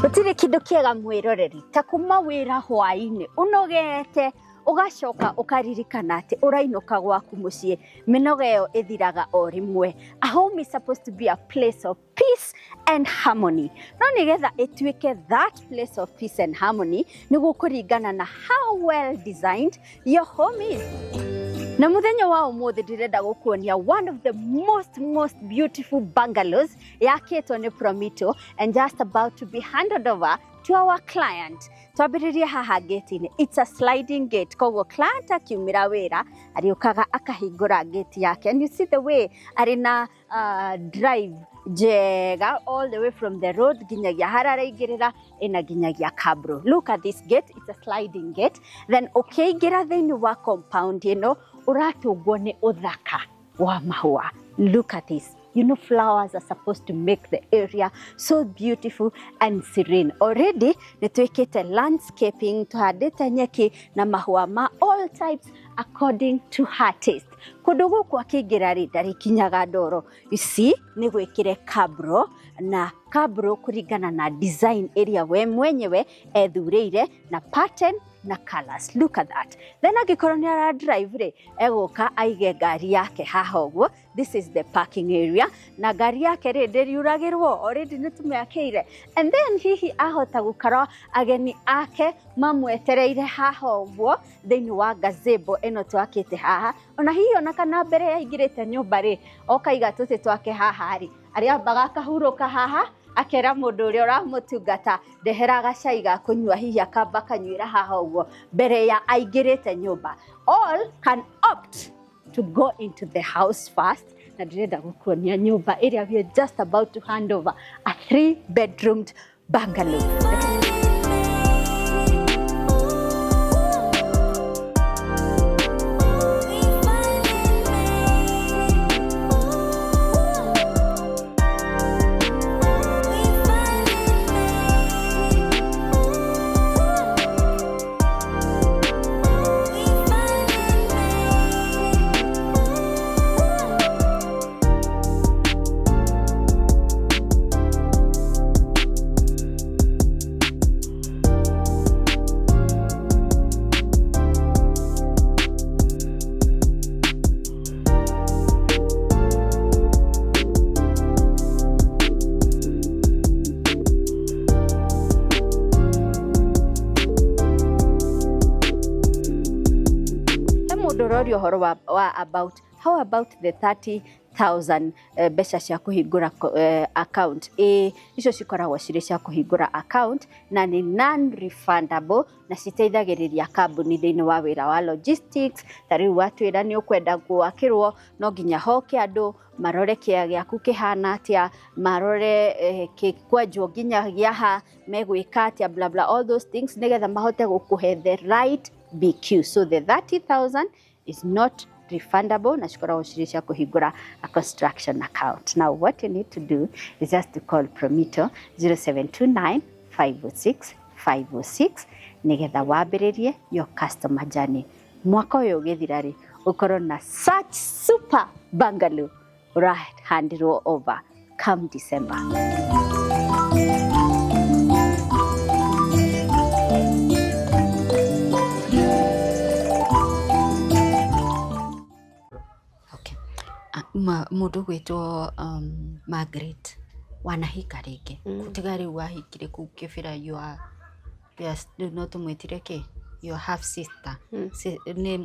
Gũtirĩ kĩndũ kĩega mwĩroreri ta kuma wĩra hwaĩ-inĩ ũnogete, ũgacoka ũkaririkana atĩ ũrainũka gwaku mũciĩ, mĩnoga ĩyo ĩthiraga o rĩmwe. A home is supposed to be a place of peace and harmony. No nĩgetha ĩtuĩke that place of peace and harmony, nĩ gũkũringana na how well designed your home is. Na muthenya wa umuthi ndirenda gukuonia one of the most beautiful bungalows yakĩtwo nĩ Promito and just about to be handed over to our client. Twambĩrĩrie haha gate-inĩ. It's a sliding gate, koguo client akiumĩra wĩra arĩũkaga akahingũra gate yake, and you see the way arĩ na drive njega all the way from the road nginyagia harĩa araingĩrĩra, ĩna nginyagia cabro. Look at this gate, it's a sliding gate. Then ũkĩingĩra thĩinĩ wa compound ĩno ũratũngwo nĩ ũthaka wa mahũa. Look at this. You know, flowers are supposed to make the area so beautiful and serene. Already nĩ twĩkĩte landscaping, tũhandĩte nyeki na mahũa ma all types according to her taste. Kũndũ gũkũ akĩingĩra rĩ, ndarĩkinyaga ndoro. You see, nĩ gwĩkĩre cabro, na cabro kũringana na design ĩrĩa we mwenyewe ethurĩire na pattern na colors. Look at that. Then angĩkorwo nĩ ara drive rĩ, egũka aige ngari yake haha ũguo. This is the parking area, na ngari yake rĩ ndĩriuragĩrwo, already nĩ tũmĩakĩire. And then hihi ahota gũkorwo ageni ake mamwetereire haha ũguo thĩinĩ wa gazebo ĩno twakĩte haha. Ona hihi ona kana mbere yaingĩrĩte nyũmba rĩ, okaiga tũtĩ twake haha rĩ, arĩambaga akahurũka haha, akera mũndũ ũrĩa ũramũtungata ndehera gacai ga kũnyua, hihi akamba akanyuĩra haha ũguo mbere ya aingĩrĩte nyũmba. All can opt to go into the house first, na ndĩrenda gũkuonia nyũmba ĩrĩa we are just about to hand over, a 3-bedroomed bungalow. Mũndũ ũroria ũhoro wa about how about the 30,000 mbeca cia kũhingũra account. Ĩ icio cikoragwo cirĩ cia kũhingũra account na nĩ non refundable, na citeithagĩrĩria kambuni thĩinĩ wa wĩra wa logistics. Ta rĩu watwĩra nĩ ũkwenda gwakĩrwo, no nginya hoke andũ marore kĩa gĩaku kĩhana atĩa, marore kĩkwenjwo nginya gĩa megwĩka atĩa, bla bla, all those things nĩgetha mahote gũkũhe the right BQ. So the 30,000 is not refundable, na cikoragwo cirĩ cia kũhingũra a construction account. Now what you need to do is just to call Promito 0729 506 506 nĩgetha wambĩrĩrie your customer journey. Mwaka ũyũ ũgĩthira rĩ, ũkorwo na such super bungalow ũrahandirwo over come December. Okay. Mũndũ gwĩtwo Margaret, wanahika rĩngĩ? Gũtiga rĩu wahikire kũu Kĩbĩra, you are Yes, rĩu no tũmwĩtire kĩ your half sister? Nĩ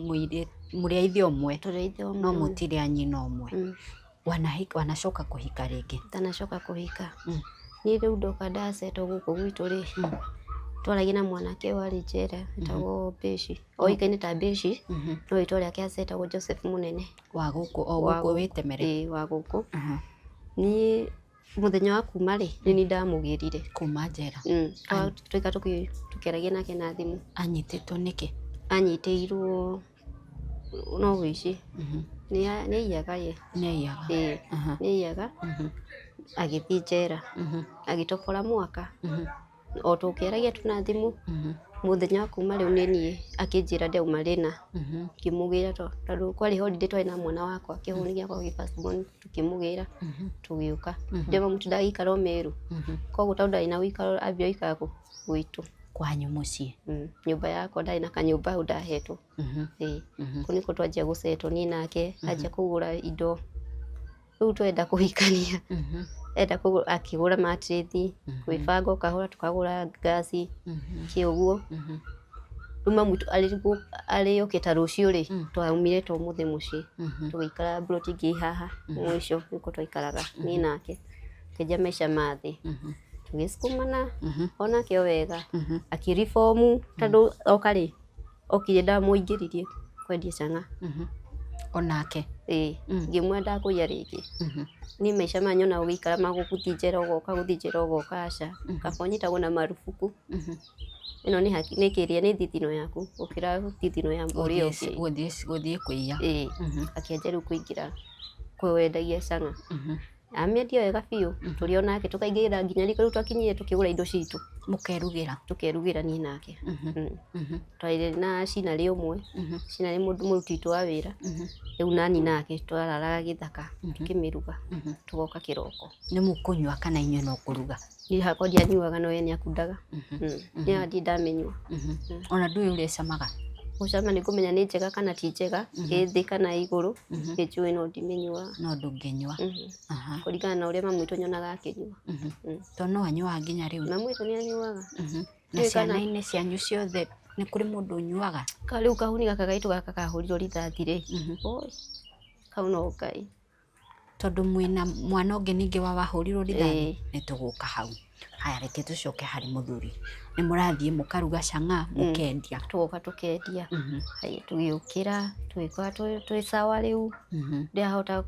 mũrĩ a ithe ũmwe? Tũrĩ ithe ũmwe. No mũtirĩ a nyina ũmwe. Wanacoka kũhika rĩngĩ? Ndanacoka kũhika. Niĩ rĩu ndoka ndasetwo gũkũ gwitũ rĩ, twaragia na mwanake warĩ njera etagwo Mbĩci, oĩkaine ta Mbĩci, no rĩtwa rĩake hasa etagwo Joseph Mũnene. Wa gũkũ o gũkũ wĩtemere? Ĩĩ, wa gũkũ. Niĩ mũthenya wa kuma rĩ, nĩ niĩ ndamũgĩrire. Kuma njera? Twaikara tũkĩaragia nake na thimũ. Anyitĩtwo nĩkĩ? Anyitĩirwo no wĩici. Nĩ aiyaga ye. Nĩ aiyaga? Ĩĩ, nĩ aiyaga. Agĩthiĩ njera, agĩtobora mwaka. O tũkĩaragia tu na thimũ, mũthenya wa kuma rĩu nĩ niĩ akĩnjĩra ndauma rĩna. Ngĩmũgĩra tondũ kwarĩ holiday twarĩ na mwana wakwa, kĩhũni gĩakwa gĩ first born, tũkĩmũgĩra tũgĩũka. Ndĩma mũtu ndagĩikara o Meru. Koguo tondũ ndarĩ na ũikaro ambire gũikara gwitũ. Kwanyu mũciĩ? Nyũmba yakwa ndarĩ na kanyũmba hau ndahetwo. Ĩĩ. Kũu nĩkuo twanjia gũcetwo niĩ nake, anjia kũgũra indo. Rĩu twenda kũhikania. Enda kũgũra, akĩgũra matirĩthi, gwĩbanga o kahora tũkagũra ngasi, kĩ ũguo. Rĩu mamu witũ arĩ oke ta rũciũ rĩ, twaumire ta ũmũthĩ mũciĩ. Tũgĩikara mburoti ĩngĩ ĩ haha mũico nĩkuo twaikaraga niĩ nake. Tũkĩanjia maica ma thĩ. Tũgĩsukumana onake o wega. Akĩribomu tondũ oka rĩ, okire ndamũingĩririe kwendia chang'aa. Onake? Ĩĩ, ngĩmwĩra ndakũiya rĩngĩ. Niĩ maica maya nyonaga ũgĩikara ma gũthiĩ njera ũgoka, gũthiĩ njera ũgoka, aca. Kaba ũnyitagwo na marubuku. Ĩno nĩ haki, nĩ kĩrĩa nĩ thithino yaku gũkĩra thithino ya ũrĩa ũngĩ. Gũthiĩ kũiya. Ĩĩ. Akĩanjia rĩu kũingĩra kwendagia chang'aa. Amĩendia wega biũ, tũrĩ o nake tũkaingĩra nginya riko rĩu twakinyire tũkĩgũra indo citũ. Mũkerugĩra? Tũkerugĩra niĩ nake. Twarĩ na cinarĩ ũmwe, cinarĩ mũndũ mũruti witũ wa wĩra. Rĩu nani nake twararaga gĩthaka tũkĩmĩruga, tũgoka kĩroko. Nĩ mũkũnyua kana inyuĩ no kũruga? Niĩ hakwa ndianyuaga no ye nĩakundaga. Niĩ ndirĩ ndamĩnyua. Ona ndũĩ ũrĩa ĩcamaga? Gũcama nĩ ngũmenya nĩ njega kana ti njega, ĩ thĩ kana ĩ igũrũ, nĩ njũĩ no ndimĩnyuaga. No ndũngĩnyua? Kũringana na ũrĩa mamu witũ nyonaga akĩnyua. Tondũ no anyuaga nginya rĩu? Mamu witũ nĩ anyuaga. Na ciana-inĩ cianyu ciothe nĩ kũrĩ mũndũ ũnyuaga? Rĩu kahuni gaka gaitũ gaka kahũrirwo rithathi rĩ, oi, kau no Ngai. Tondũ mwĩna mwana ũngĩ ningĩ wa wahũrirwo rithathi? Nĩ tũgũka hau. Haya, reke tũcoke harĩ mũthuri. Nĩ mũrathiĩ mũkaruga chang'aa mũkendia? Tũgoka tũkendia. Haya, tũgĩũkĩra, tũgĩkora twĩ sawa rĩu, ndĩrahota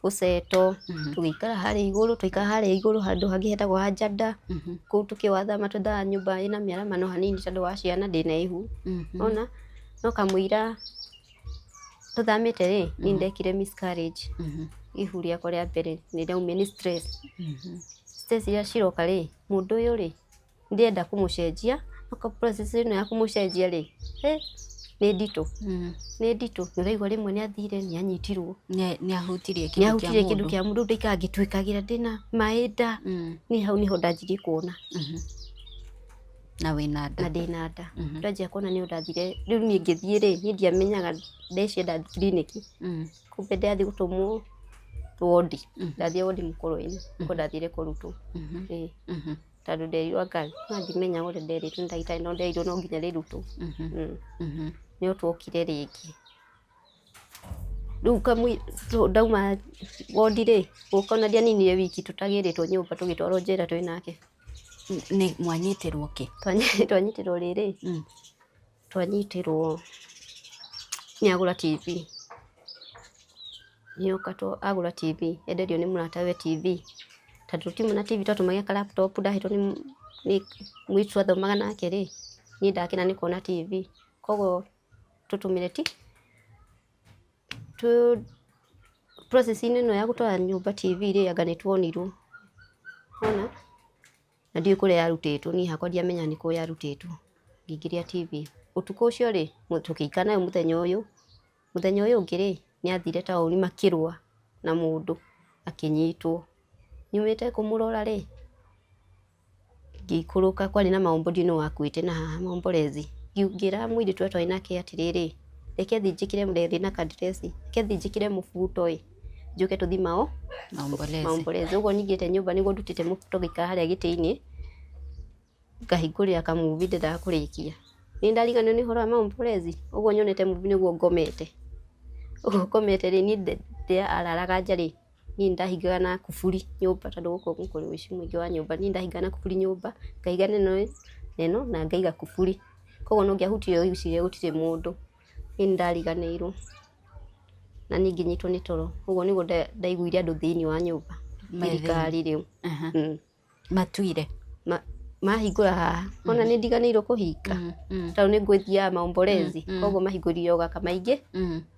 gũcetwo, tũgĩikara harĩa igũrũ, twaikara harĩa igũrũ handũ hangĩ hetagwo ha Njanda. Kũu tũkĩwathama twethaga nyũmba ĩna mĩaramano hanini tondũ wa ciana ndĩna ihu. Ona no kamũira tũthamĩte rĩ, niĩ ndekire miscarriage. Ihu rĩakwa rĩa mbere nĩ rĩaumire nĩ stress. Stress iria ciroka rĩ, mũndũ ũyũ rĩ, ndĩrenda kũmũcenjia, no process ĩno ya kũmũcenjia rĩ, nĩ nditũ. Nĩ nditũ. Nĩ ũraigua rĩmwe nĩ athire, nĩ anyitirwo. Nĩ ahutirie Nĩ kĩndũ kĩa ahutirie kĩndũ mũndũ. kĩa mũndũ, ndaikara ngĩtuĩkagĩra ndĩna maĩ nda. Niĩ hau nĩho ndanjirie kuona. Na wĩna nda. Na ndĩna nda. Ndanjia kuona nĩ ũndathire. Rĩu niĩ ngĩthiĩ rĩ, niĩ ndiamenyaga ndeciria ndathiĩ kiriniki. Kumbe ndĩrathiĩ gũtũmwo wondi. Ndathiĩ wondi Mũkũrwe-inĩ, nĩkuo ndathire kũrutwo. Ĩĩ. Tondũ nderirwo anga no ndimenyaga ũrĩa nderĩtwo nĩ ndagĩtarĩ no nderirwo no nginya rĩrutwo. Nĩo twokire rĩngĩ. Rĩu ndauma wondi rĩ, gũka ona ndianinire wiki tũtagĩrĩtwo nyũmba tũgĩtwarwo njera twĩ nake. Nĩ mwanyitĩrwo kĩ? Twanyitĩrwo rĩrĩ, twanyitĩrwo nĩ agũra TV. Nĩoka agũra TV, enderio nĩ mũratawe TV. Tondũ tũtiuma na TV twatũmagia ka laptop ndahetwo nĩ mũirĩtu twathomaga nake rĩ, niĩ ndakena nĩ kuona TV. Koguo tũtũmĩre ti process-inĩ ĩno ya gũtwara nyũmba TV rĩ, anga nĩ tuonirwo. Wona? Na ndiũĩ kũrĩa yarutĩtwo, niĩ hakwa ndiamenya nĩ kũ yarutĩtwo. Ngĩingĩria TV. Ũtukũ ũcio rĩ, tũkĩikara nayo mũthenya ũyũ. Mũthenya ũyũ ũngĩ rĩ, nĩ athire taũni makĩrũa na mũndũ akĩnyitwo. Nyumĩte kũmũrora rĩ, ngĩikũrũka kwarĩ na maombo ndiũĩ nũ wakuĩte na haha maomborezi. Ngĩra mũirĩtu ũrĩa twarĩ nake atĩrĩrĩ, reke thiĩ njĩkĩre ndarĩ na kandresi, reke thiĩ njĩkĩre mũbuto ĩ, njũke tũthiĩ Maombolezi. maombolezi. Ũguo nyingĩrĩte nyũmba nĩguo ndutĩte mũbuto ngĩikara harĩa gĩtĩ-inĩ. Ngahingũrĩra kamuvi ndendaga kũrĩkia. Nĩ ndariganĩrwo nĩ ũhoro wa maombolezi, ũguo nyonete movie nĩguo ngomete. Ũguo ngomete rĩ, niĩ araraga nja rĩ, niĩ nĩndahingaga na kuburi nyũmba tondũ gũkũ nĩ kũrĩ ũici mũingĩ wa nyũmba. Niĩ nĩndahingaga na kuburi nyũmba, ngahinga na ĩno na ĩno na ngaiga kuburi. Koguo ona ũngĩahutirie ũgĩciria gũtirĩ mũndũ. Niĩ nĩndariganĩirwo na niĩ ngĩnyitwo nĩ toro. Ũguo nĩguo ndaiguire andũ thĩiniĩ wa nyũmba, thirikari rĩu. Matuire mahingũra haha ona nĩ ndiganĩirwo kũhinga tondũ nĩ ngwĩthiaga maombolezi, koguo mahingũrire o gaka maingĩ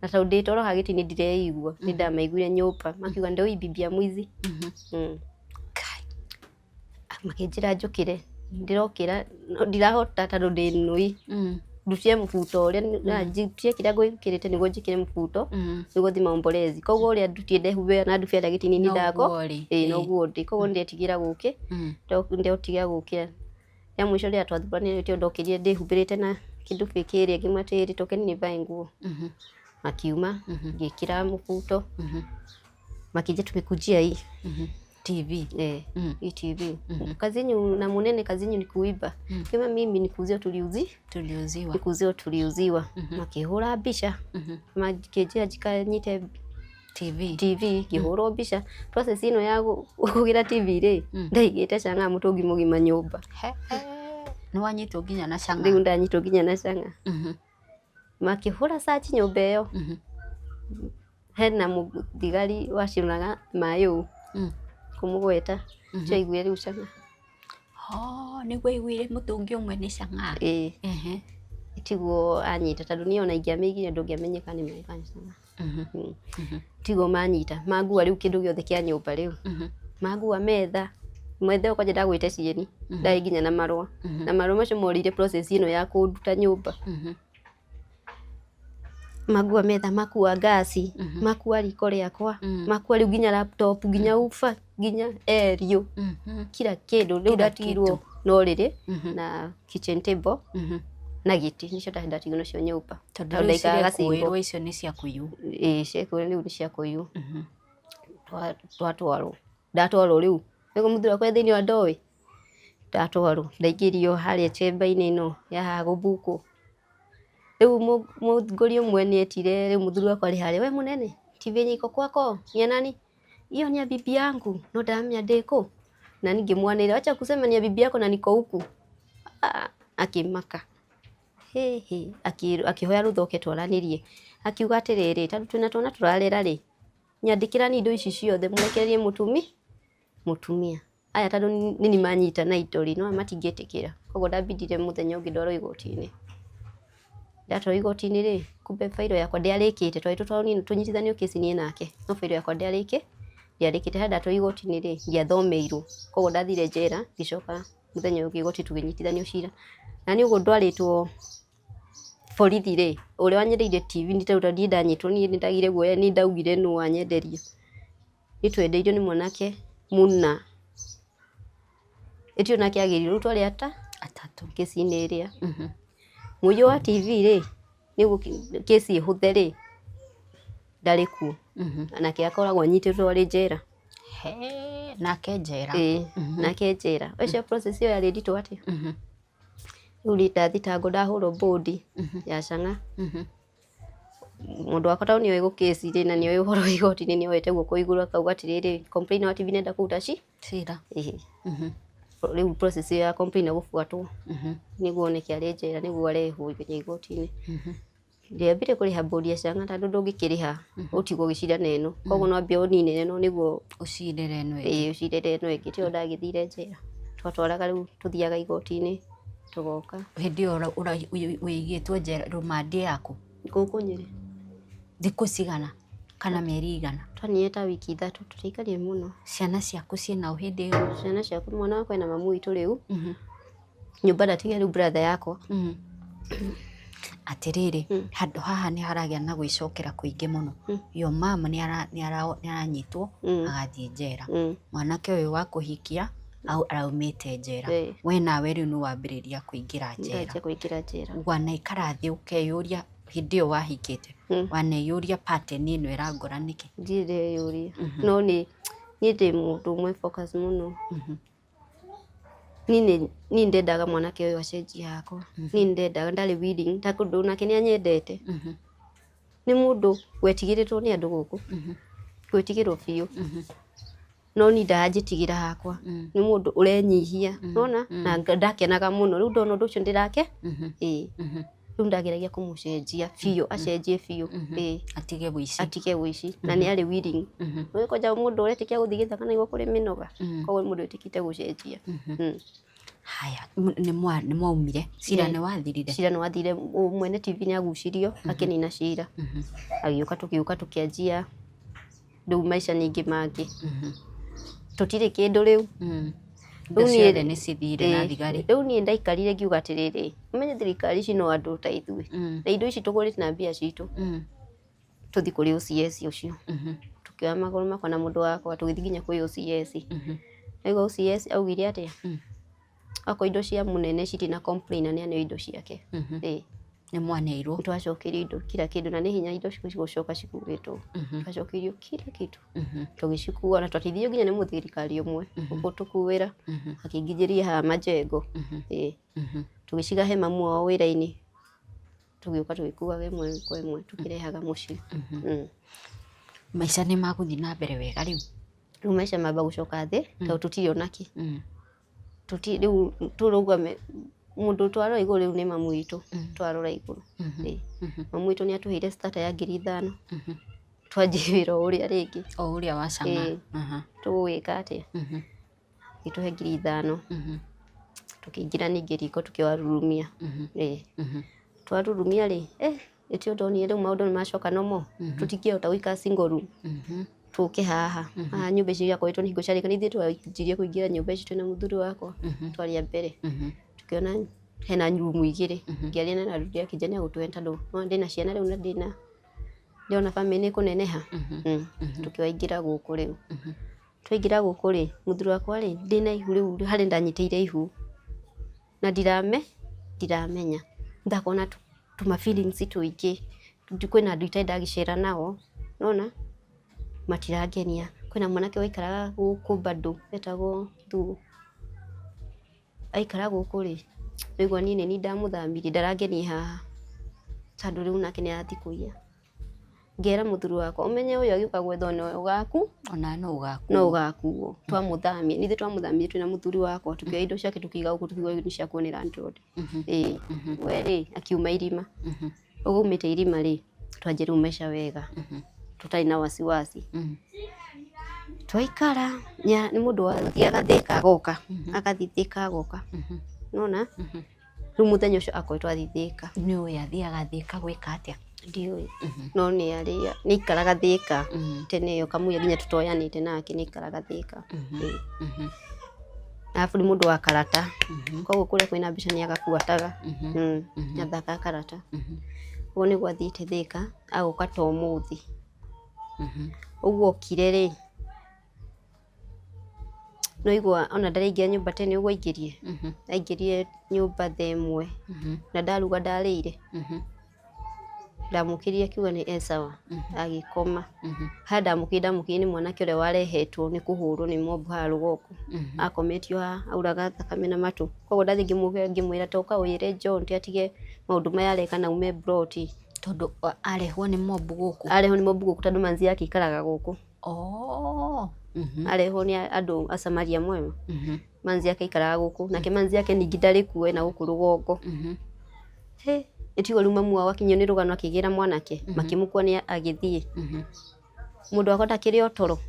na tondũ ndĩ toro haha gĩtĩ-inĩ ndireigua, nĩ ndamaiguire nyũmba makiuga ndoi bibi ya mwizi. Makĩnjĩra njũkĩre, ndĩrokĩra no ndirahota tondũ ndĩ nũi, ndutire mũbuto ũrĩa ndutie kĩrĩa ngwĩkĩrĩte nĩguo njĩkĩre mũbuto nĩguo thiĩ maombolezi, koguo ũrĩa ndutie ndehumbe na ndubia harĩa gĩtĩ-inĩ ndako, ĩĩ noguo ndĩ, koguo nĩndetigĩra gũkĩ ndetigĩra gũkĩra. Rĩa mũico rĩrĩa twathuranire nĩkĩo ndokĩrire ndĩhumbĩrĩte na kĩndubĩ kĩrĩa ngiuma atĩrĩrĩ tokeni nivae nguo, makiuma ngĩkĩra mũbuto, makĩnjia tumekujia hii TV. Eh, hii TV. Kazi yenyu na munene, kazi yenyu ni kuiba. Kama mimi ni kuuzia tuliuzi, Tuliuziwa. ni kuuzia tuliuziwa. Makĩhũra mbica, makĩnjĩra njikanyite TV. TV, ngĩhũrwo mbica. Process ĩno ya kũgĩra TV rĩ, ndaigĩte cang'a mũtũngi mũgima nyũmba. Nĩ wanyitwo nginya na cang'a. Rĩu ndanyitwo nginya na cang'a. Makĩhũra search nyũmba ĩyo. Hena mũthigari wacinũraga maĩ ũũ kũmũgweta, ũcio aiguire rĩu cang'a. Oh, nĩguo aiguire mũtũngi ũmwe nĩ cang'a. Ĩĩ. Tiguo anyita tondũ niĩ ona ingĩamĩigire ndũngĩamenyeka nĩ maĩ kana cang'a. Tiguo manyita, mangua rĩu kĩndũ gĩothe kĩa nyũmba rĩu. Mangua metha, metha ĩyo kwanja ndagwĩte cieni, ndarĩ nginya na marũa. Na marũa macio morĩire process ĩno ya kũnduta nyũmba. Mangua metha, makua ngasi, makua riko rĩakwa, makua rĩu nginya laptop, nginya uba, nginya aerial, kila kĩndũ. Rĩu ndatigirwo na ũrĩrĩ na kitchen table na gĩtĩ, nĩcio ndatigirwo nacio nyũmba. Tondũ rĩu ndaikaraga single. cirekũĩrwo icio nĩ cia kũiywo. Ĩĩ ciekũĩrwo rĩu nĩ cia kũiywo. Twatwarwo, ndatwarwo rĩu nĩguo mũthuri wakwa e thĩinĩ wa ndoĩ, ndatwarwo ndaingĩrio harĩa chamber-inĩ ĩno ya haha gũbukwo. Rĩu mũthuri ũmwe nĩ etire rĩu mũthuri wakwa arĩ harĩa, we mũnene, TV yenye iko kwako ni ya nani? Hiyo ni ya bibi yangu, no ndaramenya ndĩkũ. Na niĩ ngĩmwanĩrĩra, acha kusema ni ya bibi yako na niko huku. Akĩmaka. Hĩhĩ, akĩhoya rũtha oke twaranĩrie. Akiuga atĩrĩrĩ, tondũ twĩna twana tũrarera rĩ, nyandĩkĩrani indo ici ciothe mũrekererie mũtumia. Aya tondũ nĩ manyita na indo rĩ, no matingĩtĩkĩra. Koguo ndambindire mũthenya ũngĩ ndwarwo igoti-inĩ. Ndatwarwo igoti-inĩ rĩ, kumbe bairo yakwa ndĩarĩkĩte, twarĩ tũtwarwo tũnyitithanio kĩci niĩ nake, no bairo yakwa ndĩarĩkĩte. Harĩa ndatwarwo igoti-inĩ rĩ, ndiathomeirwo, koguo ndathire njera, ngĩcoka mũthenya ũyũ ũngĩ igoti tũkĩnyitithanio cira. Na niĩ ũguo ndwarĩtwo borithi rĩ, ũrĩa wanyendeire TV nĩ tondũ niĩ ndanyitwo niĩ nĩndagire guoya, niĩ ndaugire nũ wanyenderia. Niĩ twendeirio nĩ mwanake mũna. Ĩtio nake agĩrirwo, rĩu twarĩ atatũ kĩci-inĩ ĩrĩa. Mũiyo wa TV rĩ, nĩguo kĩci ĩhũthe rĩ, ndarĩ kuo. Nake akoragwo anyitĩtwo arĩ njera. Nake njera. Ĩĩ, nake njera. Ũcio process ĩyo yarĩ nditũ atĩa? Rĩu rĩ ndathitangwo ndahũrwo bũndi ya cang'a. Mũndũ wakwa tondũ nĩoĩ gũkĩci rĩ, na nĩoĩ ũhoro wa igoti-inĩ nĩoete guoko igũrũ akauga atĩrĩrĩ, complainer wa TV nĩenda kũruta cira. Ĩĩ. Rĩu process ĩyo ya complainer gũbuatwo nĩguo oneke arĩ njera nĩguo arehwo nginya igoti-inĩ. Ndiambire kũrĩha bũndi ya cang'a tondũ ndũngĩkĩrĩha ũtigwo ũgĩcira na ĩno. Koguo no wambe ũnine ĩno nĩguo ũcirĩre ĩno ĩngĩ. Ĩĩ, ũcirĩre ĩno ĩngĩ. Tiyo ndagĩthire njera. Twatwaraga rĩu tũthiaga igoti-inĩ tũgoka. Hĩndĩ ĩyo wĩigĩtwo njera rũmandi yaku? Gũkũ Nyĩrĩ. Thikũ cigana kana mĩeri igana? Twaninire ta wiki ithatũ, tũtiaikarire mũno. Ciana ciaku ciĩna ũ hĩndĩ ĩyo? Ciana ciakwa, mwana wakwa ena mamu witũ rĩu. Nyũmba ndatigire rĩu brother yakwa. Atĩrĩrĩ, handũ haha nĩ haragĩa na gwĩcokera kũingĩ mũno. Your mom nĩ aranyitwo agathiĩ njera. Mwanake ũyũ wa kũhikia araumĩte njera. We nawe rĩu nĩ wambĩrĩria kũingĩra njera. Ndanjia kũingĩra njera. Wanaikara thĩ ũkeyũria hĩndĩ ĩyo wahikĩte, waneyũria pattern ĩno ĩrangora nĩkĩ? Ndirĩ ndeyũria. No nĩ niĩ ndĩ mũndũ ũmwe focus mũno. Niĩ niĩ ndendaga mwanake ũyũ acenjie hakwa. Niĩ ndendaga ndarĩ willing tondũ nake nĩ anyendete. Nĩ mũndũ wetigĩrĩtwo nĩ andũ gũkũ. Gwĩtigĩrwo biũ. No niĩ ndanjĩtigĩra hakwa. Nĩ mũndũ ũrenyihia. Nĩwona? Na ndakenaga mũno. Rĩu ndona ũndũ ũcio ndĩrake. Ĩĩ. Rĩu ndageragia kũmũcenjia biũ, acenjie biũ. Ĩĩ. Atige wĩici. Atige wĩici. Na nĩ arĩ willing. Nĩũĩ kwanja mũndũ ũretĩkia gũthiĩ gĩthaka nĩguo kũrĩ mĩnoga. Koguo nĩ mũndũ wĩtĩkĩte gũcenjia. Haya, nĩ mwaumire, cira nĩ wathirire? Cira nĩ wathirire, mwene TV nĩ agucirio, akĩnina cira. Agĩũka tũgĩũka tũkĩanjia rĩu maica ningĩ mangĩ. Tũtirĩ kĩndũ rĩu. Indo ciothe nĩ cithire na thigari. Rĩu niĩ ndaikarire ngiuga atĩrĩrĩ, ũmenye thirikari ici no andũ ta ithuĩ. Na indo ici tũgũrĩte na mbia citũ. Tũthiĩ kũrĩ OCS ũcio. Tũkĩoya magũrũ makwa na mũndũ wakwa tũgĩthiĩ nginya kwĩ OCS. Waigua OCS augire atĩa? Akorwo indo cia mũnene citirĩ na complain na nĩaneo indo ciake. Ĩĩ. Nĩ mwaneirwo? Twacokeirio indo kila kĩndũ na nĩ hinya indo gũcoka cikuĩtwo. Twacokeirio kila kitu. Tũgĩcikua na twateithirio nginya nĩ mũthirikari ũmwe gũtũkuĩra akĩnginyĩria haha Majengo. Ĩĩ. Tũgĩciga he mamu wao wĩra-inĩ. Tũgĩũka tũgĩkuaga ĩmwe kwa ĩmwe tũkĩrehaga mũciĩ. Maica nĩ magũthiĩ na mbere wega rĩu? Rĩu maica mamba gũcoka thĩ tondũ tũtirĩ ona kĩ. Tũtirĩ rĩu tũrauga mũndũ twarora igũrũ rĩu nĩ mamu witũ twarora igũrũ. Ĩĩ. Mamu witũ nĩ atũheire starter ya 5,000. Twanjie wĩra o ũrĩa rĩngĩ. O ũrĩa wa cama. Ĩĩ. Tũgũgĩka atĩa? Agĩtũhe 5,000. Tũkĩingĩra ningĩ riko tũkĩwarurumia. Ĩĩ. Twarurumia rĩ, ĩtio ndonire rĩu maũndũ nĩ macoka nomo. Tũtingĩhota gũikara single room. Tũke haha. Haha nyũmba ici ciakoretwo nĩ hingo ciarĩka nĩ ithuĩ twanjirie kũingĩra nyũmba ici twĩna mũthuri wakwa. Twarĩ a mbere. Tũkĩona hena rumu igĩrĩ. Ngĩaria na landlord akĩnjĩra nĩ egũtũhe tondũ nĩwona ndĩna ciana rĩu na ndĩna ndĩrona bamĩrĩ nĩ ĩkũneneha. Tũkĩwaingĩra gũkũ rĩu. Twaingĩra gũkũ rĩ, mũthuri wakwa rĩ, ndĩna ihu rĩu harĩa ndanyitĩire ihu. Na ndiramenya. Ndakorwo na tũma feelings tũingĩ. Kwĩna andũ itarĩ ndagĩcera nao, nĩwona? Matirangenia. Kwĩna mwanake waikaraga gũkũ bado etagwo Thuo. Aikara gũkũ rĩ, ndaigua niĩ nĩ niĩ ndamũthamirie, ndarangenia haha. Tondũ rĩu nake nĩ arathiĩ kũiya. Ngera mũthuri wakwa, ũmenye ũyũ agĩũka gwethwo no ũgaku. Ona no ũgakuo. No ũgakuo. Twamũthamia, nithuĩ twamũthamirie twĩna mũthuri wakwa, tũkĩoya indo ciake tũkĩiga gũkũ tũkiuga nĩ ciakuo nĩ landlord. Ĩĩ. We rĩ, akiuma irima. Ũguo aumĩte irima rĩ, twanjia rĩu maica wega. Tũtarĩ na wasiwasi. Twaikara, nĩ mũndũ wathiaga Thika agoka. Agathiĩ Thika agoka. Nĩwona? Rĩu mũthenya ũcio akoretwo athiĩ Thika. Nĩ ũĩ athiaga Thika gwĩka atĩa? Ndiũĩ. No nĩ arĩ nĩ aikaraga Thika. Tene ĩyo kamũira nginya tũtoyanĩte nake nĩ aikaraga Thika. Arabu nĩ mũndũ wa karata. Koguo kũrĩa kwĩna mbeca nĩ agabuataga. Nĩ athakaga karata. Ũguo nĩguo athiĩte Thika, agoka ta ũmũthĩ. Ũguo okire rĩ, nĩwaigua ona ndaraingĩra nyũmba tene ũguo aingĩrie. Aingĩrire nyũmba thaa 1 na ndaruga ndarĩire. Ndamũkĩrire akiuga nĩ e sawa, agĩkoma. Harĩa ndamũkĩrire ndamũkĩrire nĩ mwanake ũrĩa warehetwo nĩ kũhũrwo nĩ mob haha rũgongo. Akometio haha auraga thakame na matũ. Koguo ndathiĩ ngĩmwĩra toka ũĩre John ti atige maũndũ maya areka na aume ploti. Tondũ arehwo nĩ mob gũkũ? Arehwo nĩ mob gũkũ tondũ manzi yake aikaraga gũkũ. Arehwo nĩ andũ a Samaria mwema. Manzi yake aikaraga gũkũ. Nake manzi yake ningĩ ndarĩ kuo ena gũkũ rũgongo. Hĩ, ĩtigwo rĩu mamu wao akinyio nĩ rũgano akĩgĩra mwanake, makĩmũkua nĩ agĩthiĩ. Mũndũ wakwa ndakĩrĩ o toro.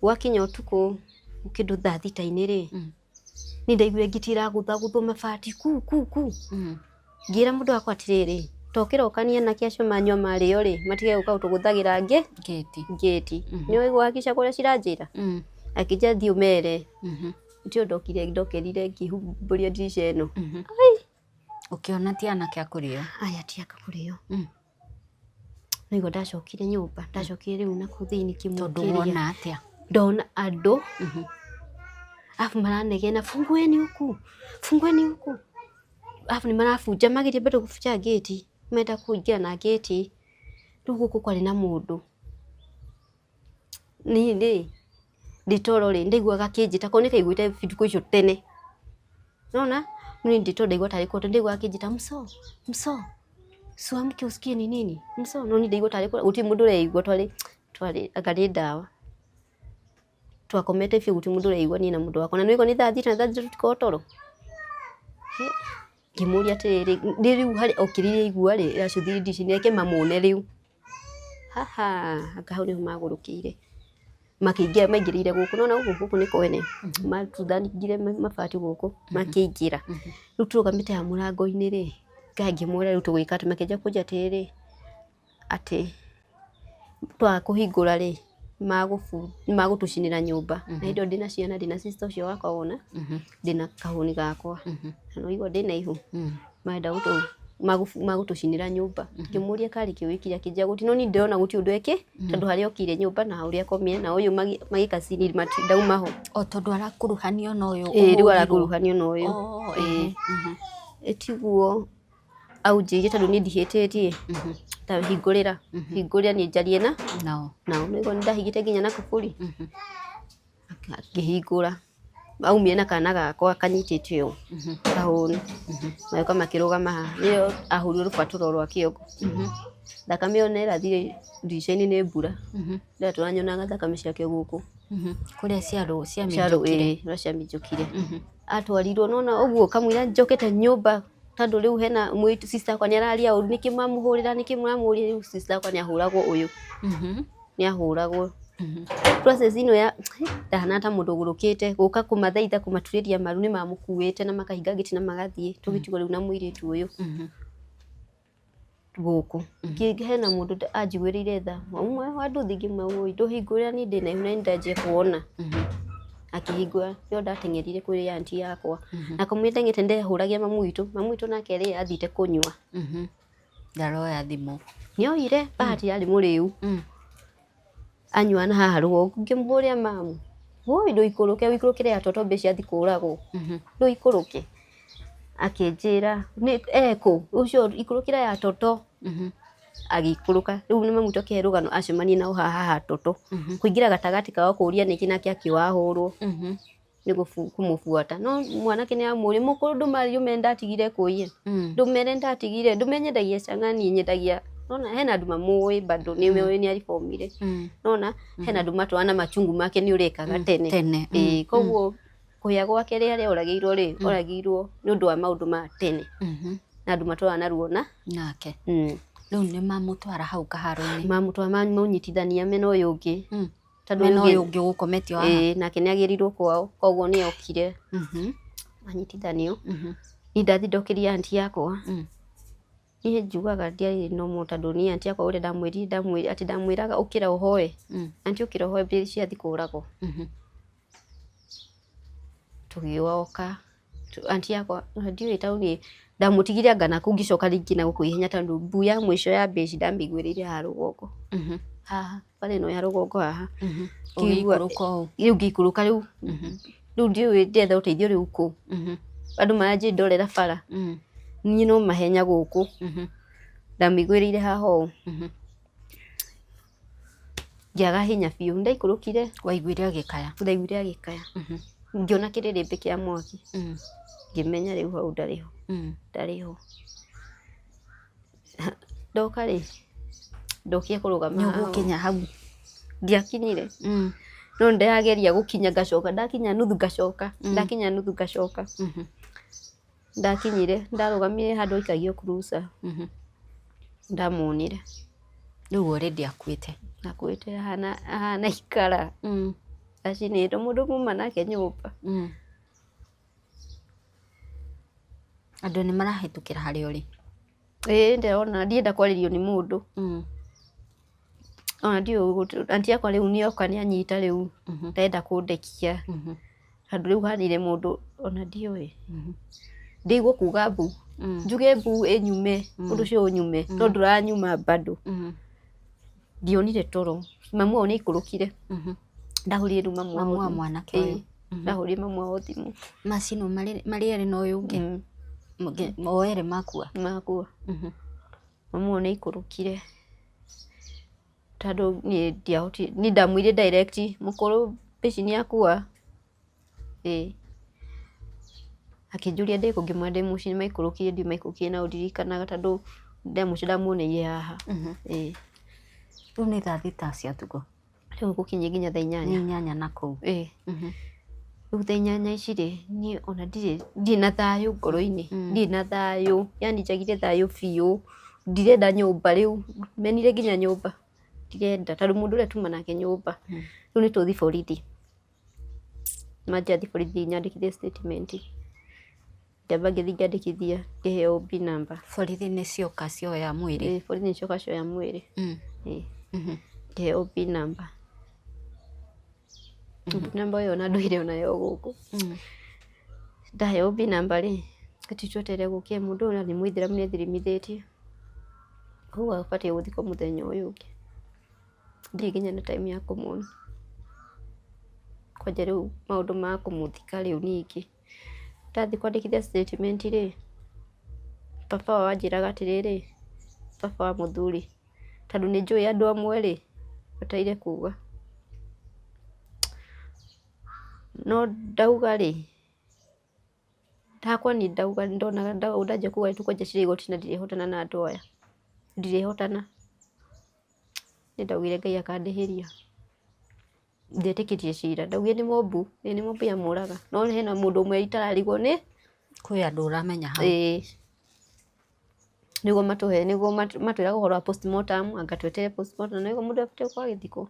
Gwakinya ũtukũ kĩndũ thaa 6-inĩ rĩ, niĩ ndaiguire ngiti iragũthagũthwo mabati ku ku ku. Ngĩra mũndũ wakwa atĩrĩrĩ, tokĩrokanie anake acio manyua marĩo rĩ, matige gũka gũtũgũthagĩra ngĩti. Ngĩti. Nĩ ũĩ gwakisha kũrĩa ciranjĩra? Akĩnjĩra thiĩ ũmere. Nĩkĩo ndokire ndokerire ngĩhumbũria ndirica ĩno. Ũkĩona ti anake a kũrĩo? Aya ti aka kũrĩo. Nĩguo ndacokire nyũmba, ndacokire rĩu nakũu thĩinĩ Tondũ ngĩmũkĩria. wona atĩa? Ndona andũ, arabu maranegena fungueni huku, fungueni huku. Arabu nĩ marabunja mageria bado kũbunja ngĩti, menda kũingĩra na ngĩti. Rĩu gũkũ kwarĩ na mũndũ. Niĩ rĩ, ndĩ toro rĩ, ndaiguaga akĩnjĩta korwo nĩ kaiguĩte ibinduko icio tene. Unaona? Mimi ndito ndaigua tarĩ kũrota, ndaigua akĩnjĩta mso, mso. Suamke usikie ni nini? Mso, no ni ndaigua tarĩ kũrota, gũtirĩ mũndũ ũreigua twarĩ twarĩ anga nĩ ndawa. Twakomete biũ gũtirĩ mũndũ ũreigua niĩ na mũndũ wakwa. Na nĩwaigua nĩ thaa thita na thaa thita tũtikoragwo toro. Ngĩmũria atĩrĩrĩ, nĩ rĩu harĩa okĩrire aigua rĩ, ĩracũthĩrĩria ndirica-inĩ reke mamwone rĩu. Haha, anga hau nĩho magũrũkĩire. Makĩingĩra maingĩrĩire gũkũ, nĩwona gũkũ gũkũ nĩ kwene, matuthangire mabati gũkũ makĩingĩra. Rĩu tũrũgamĩte haha mũrango-inĩ rĩ, ngĩmwĩra rĩu tũgwĩka atĩa, makĩanjia kũnjĩra atĩrĩrĩ, atĩ twaga kũhingũra rĩ, magũtũcinĩra nyũmba. Na hĩndĩ ĩyo ndĩna ciana, ndĩna sister ũcio wakwa wona, ndĩna kahũni gakwa, na nĩwaigua ndĩna ihu, marenda magũtũcinĩra nyũmba. Ngĩmũria karĩ kĩ wĩkire, akĩnjĩra gũtirĩ, no niĩ ndĩrona gũtirĩ ũndũ ekĩ, tondũ harĩa okire nyũmba na ũrĩa akomire na ũyũ magĩka scene ndauma ho. O tondũ arakuruhanio na ũyũ Ĩĩ rĩu arakuruhanio na ũyũ. Ĩĩ. Ĩtiguo aunjĩire tondũ niĩ ndihĩtĩtie, ta hingũrĩra, hingũrĩra niĩ njarie na nao. Nao nĩguo nĩndahingĩte nginya na kuburi. Ngĩhingũra, aumire na kana gakwa kanyitĩte ũũ kahũni, magĩũka makĩrũgama haha, nĩyo ahũrirwo rũbatũro rwa kĩongo. Thakame ĩyo nĩ ĩrathire ndirica-inĩ nĩ mbura, ndĩra tũranyonaga thakame ciake gũkũ. Kũrĩa ciaminjũkire. Ũrĩa ciaminjũkire. Atwarirwo nona ũguo kamũira njokete nyũmba tondũ rĩu hena mũirĩtu sister wakwa nĩararia ũru nĩkĩ mwamũhũrĩra nĩkĩ mũramũria rĩu sister wakwa nĩahũragwo ũyũ. Nĩahũragwo. Process ĩno ya ndahana ta mũndũ ũgũrũkĩte gũka kũmathaitha kũmaturĩria maru nĩmamũkuĩte na makahinga gĩti na magathiĩ tũgĩtigwo rĩu na mũirĩtu ũyũ. Gũkũ. Hena mũndũ anjiguĩrĩire tha, ũmwe wa nduthi ngĩmwĩra wũi ndũhingũrĩra niĩ ndĩna ihu na nĩndanjia kuona. Akĩhingũra nĩho ndateng'erire kũrĩ aunty yakwa. Na kamũira ndeng'erete nĩndehũragia mamu witũ, mamu witũ nake rĩ athiĩte kũnyua. Ndaroya thimũ. Nĩoire bahati arĩ mũrĩu. Anyua na haha rũgongo ngĩmũhũrĩra mamu, wũi ndũikũrũke ũikũrũkĩre atĩa tondũ mbia ciathiĩ kũragwo, ndũikũrũke. Akĩnjĩra ekũ ũcio ikũrũkĩra ya toto. Agĩikũrũka rĩu nĩ mamu akĩhe rũgano acemania nao haha haha toto. Kũingĩra gatagatĩ kao kũria nĩkĩ nake akĩwahũrwo. Nĩ kũmũbuata no mwanake nĩ amũria mũkũrũ ndũmarie ũmere ndatigire kũiya, ndũmere ndatigire ndũmere nyendagia chang'aa niĩ nyendagia nona hena andũ mamũĩ bado nĩ ũĩ nĩ aribomire nona hena andũ matũraga na machungu make nĩ ũrekaga tene ĩĩ koguo kũhĩa gwake rĩ harĩa oragĩirwo rĩ oragĩirwo nĩ ũndũ wa maũndũ ma tene na andũ matũraga na ruo na nake rĩu nĩ mamũtwara hau kaharo-inĩ mamũtwara mamũnyitithania mena ũyũ ũngĩ Tondũ mena ũyũ ũngĩ ũgũkometio haha. Ĩĩ nake nĩ agĩrirwo kwao koguo nĩ okire manyitithanio. Niĩ ndathiĩ ndokĩria aunty yakwa, niĩ njugaga ndiarĩ normal tondũ niĩ aunty yakwa ũrĩa ndamwĩrire atĩ ndamwĩraga ũkĩra ũhoe, aunty ũkĩra ũhoe mbia ciathiĩ kũragwo. Tũgĩoka aunty yakwa ndiũĩ taũni ndamũtigire anga nakũu ngĩcoka rĩngĩ na gũkũ ihenya tondũ mbu ya mũico ya mbia ici ndamĩiguĩrĩire haha rũgongo. Haha bara ĩno ya rũgongo haha. Ũgĩikũrũka ũũ? Rĩu ngĩikũrũka rĩu, rĩu ndiũĩ ndĩretha ũteithio rĩu kũ. Andũ maranjĩra ndorera bara, niĩ no mahenya gũkũ. Ndamĩiguĩrĩire haha ũũ. Ngĩaga hinya biũ, nĩndaikũrũkire. Waiguire agĩkaya? Ndaiguire agĩkaya. Ngĩona kĩrĩrĩmbĩ kĩa mwaki, ngĩmenya rĩu hau ndarĩ ho, ndarĩ ho. Ndoka rĩ, ndokire kũrũgama Nĩ ũgũkinya hau? Ndiakinyire, no nĩndĩrageria gũkinya ngacoka, ndakinya nuthu ngacoka, ndakinya nuthu ngacoka. Ndakinyire, ndarũgamire handũ haikagio cruiser, ndamuonire. Rĩu already akuĩte? Akuĩte ahana ahana ikara, acinĩtwo mũndũ muma nake nyũmba. Andũ nĩ marahĩtũkĩra harĩa ũrĩ? Ĩĩ ndĩrona, ndienda kwarĩrio nĩ mũndũ. Ona ndiũĩ aunty yakwa rĩu nĩoka nĩanyita rĩu, ndarenda kũndekia. Tondũ rĩu hanire mũndũ ona ndiũĩ. Ndĩigua kuga mbu, njuge mbu ĩnyume, ũndũ ũcio ũnyume, no ndũranyuma bado. Ndionire toro, mamu wao nĩaikũrũkire. Ndahũrire rĩu mamu wao. Mamu wa mwanake ũyũ. Ndahũrire mamu wao thimũ. Macinwo marĩ erĩ na ũyũ ũngĩ? O erĩ makua? Makua. Mamu wao nĩaikũrũkire tondũ niĩ ndiahotire, niĩ ndamwĩrire direct mũkũrũ ici nĩakua, ĩĩ. Akĩnjũria ndĩ kũ, ngĩmwĩra ndĩ mũciĩ, nĩmaikũrũkire ndiũĩ maikũrũkire na ndirikanaga tondũ ndamũcio ndamuoneire haha. Ĩĩ. Rĩu nĩ thaa 6 cia ũtukũ. Rĩu gũkinyie nginya thaa Nĩ 8. 8 na kũu. Ĩĩ. Rĩu thaa 8 ici rĩ, niĩ ona ndirĩ na thayũ ngoro-inĩ, ndirĩ na thayũ, yani njagire thayũ biũ, ndirenda nyũmba rĩu, menire nginya nyũmba, ndirenda tondũ mũndũ ũrĩa tuma nake nyũmba, rĩu nĩ tũthiĩ borithi, manjĩra thiĩ borithi nyandĩkithie statement, ngĩamba ngĩthiĩ ngĩandĩkithia ngĩheo OB number. Borithi nĩ cioka cioya mwĩrĩ? Ĩĩ, borithi nĩ cioka cioya mwĩrĩ. Ĩĩ. Ngĩheo OB number. OB number ĩyo ona ndũire onayo gũkũ. Ndaheo OB number rĩ, ati tweterere gũkĩe mũndũ ũyũ nĩ mũithĩramu nĩ ethirimithĩtie. Koguo abatiĩ gũthikwo mũthenya ũyũ ũngĩ. Ndirĩ nginya na time ya kũmuona. Kwanja rĩu maũndũ ma kũmũthika rĩu ningĩ. Ndathiĩ kwandĩkithia statement rĩ, baba wao anjĩraga atĩrĩrĩ, baba wa mũthuri, tondũ nĩ njũĩ andũ amwe rĩ, bataire kuga. No ndauga rĩ, hakwa niĩ ndauga ndonaga ndanjia kuga tũkwanjia cira igoti na ndirĩhotana na andũ aya, ndirĩhotana. Nĩ ndaugire Ngai akandĩhĩria. Ndietĩkĩtie cira, ndaugire nĩ mobu, ĩĩ nĩ mobu yamũraga, no hena mũndũ ũmwe itararigwo nĩ Kwĩ andũ ũramenya hau. Ĩĩ. Nĩguo matũhe, nĩguo matwĩraga ũhoro wa postmortem, anga tweterere postmortem, nĩguo mũndũ abatiĩ gũkorwo agĩthikwo.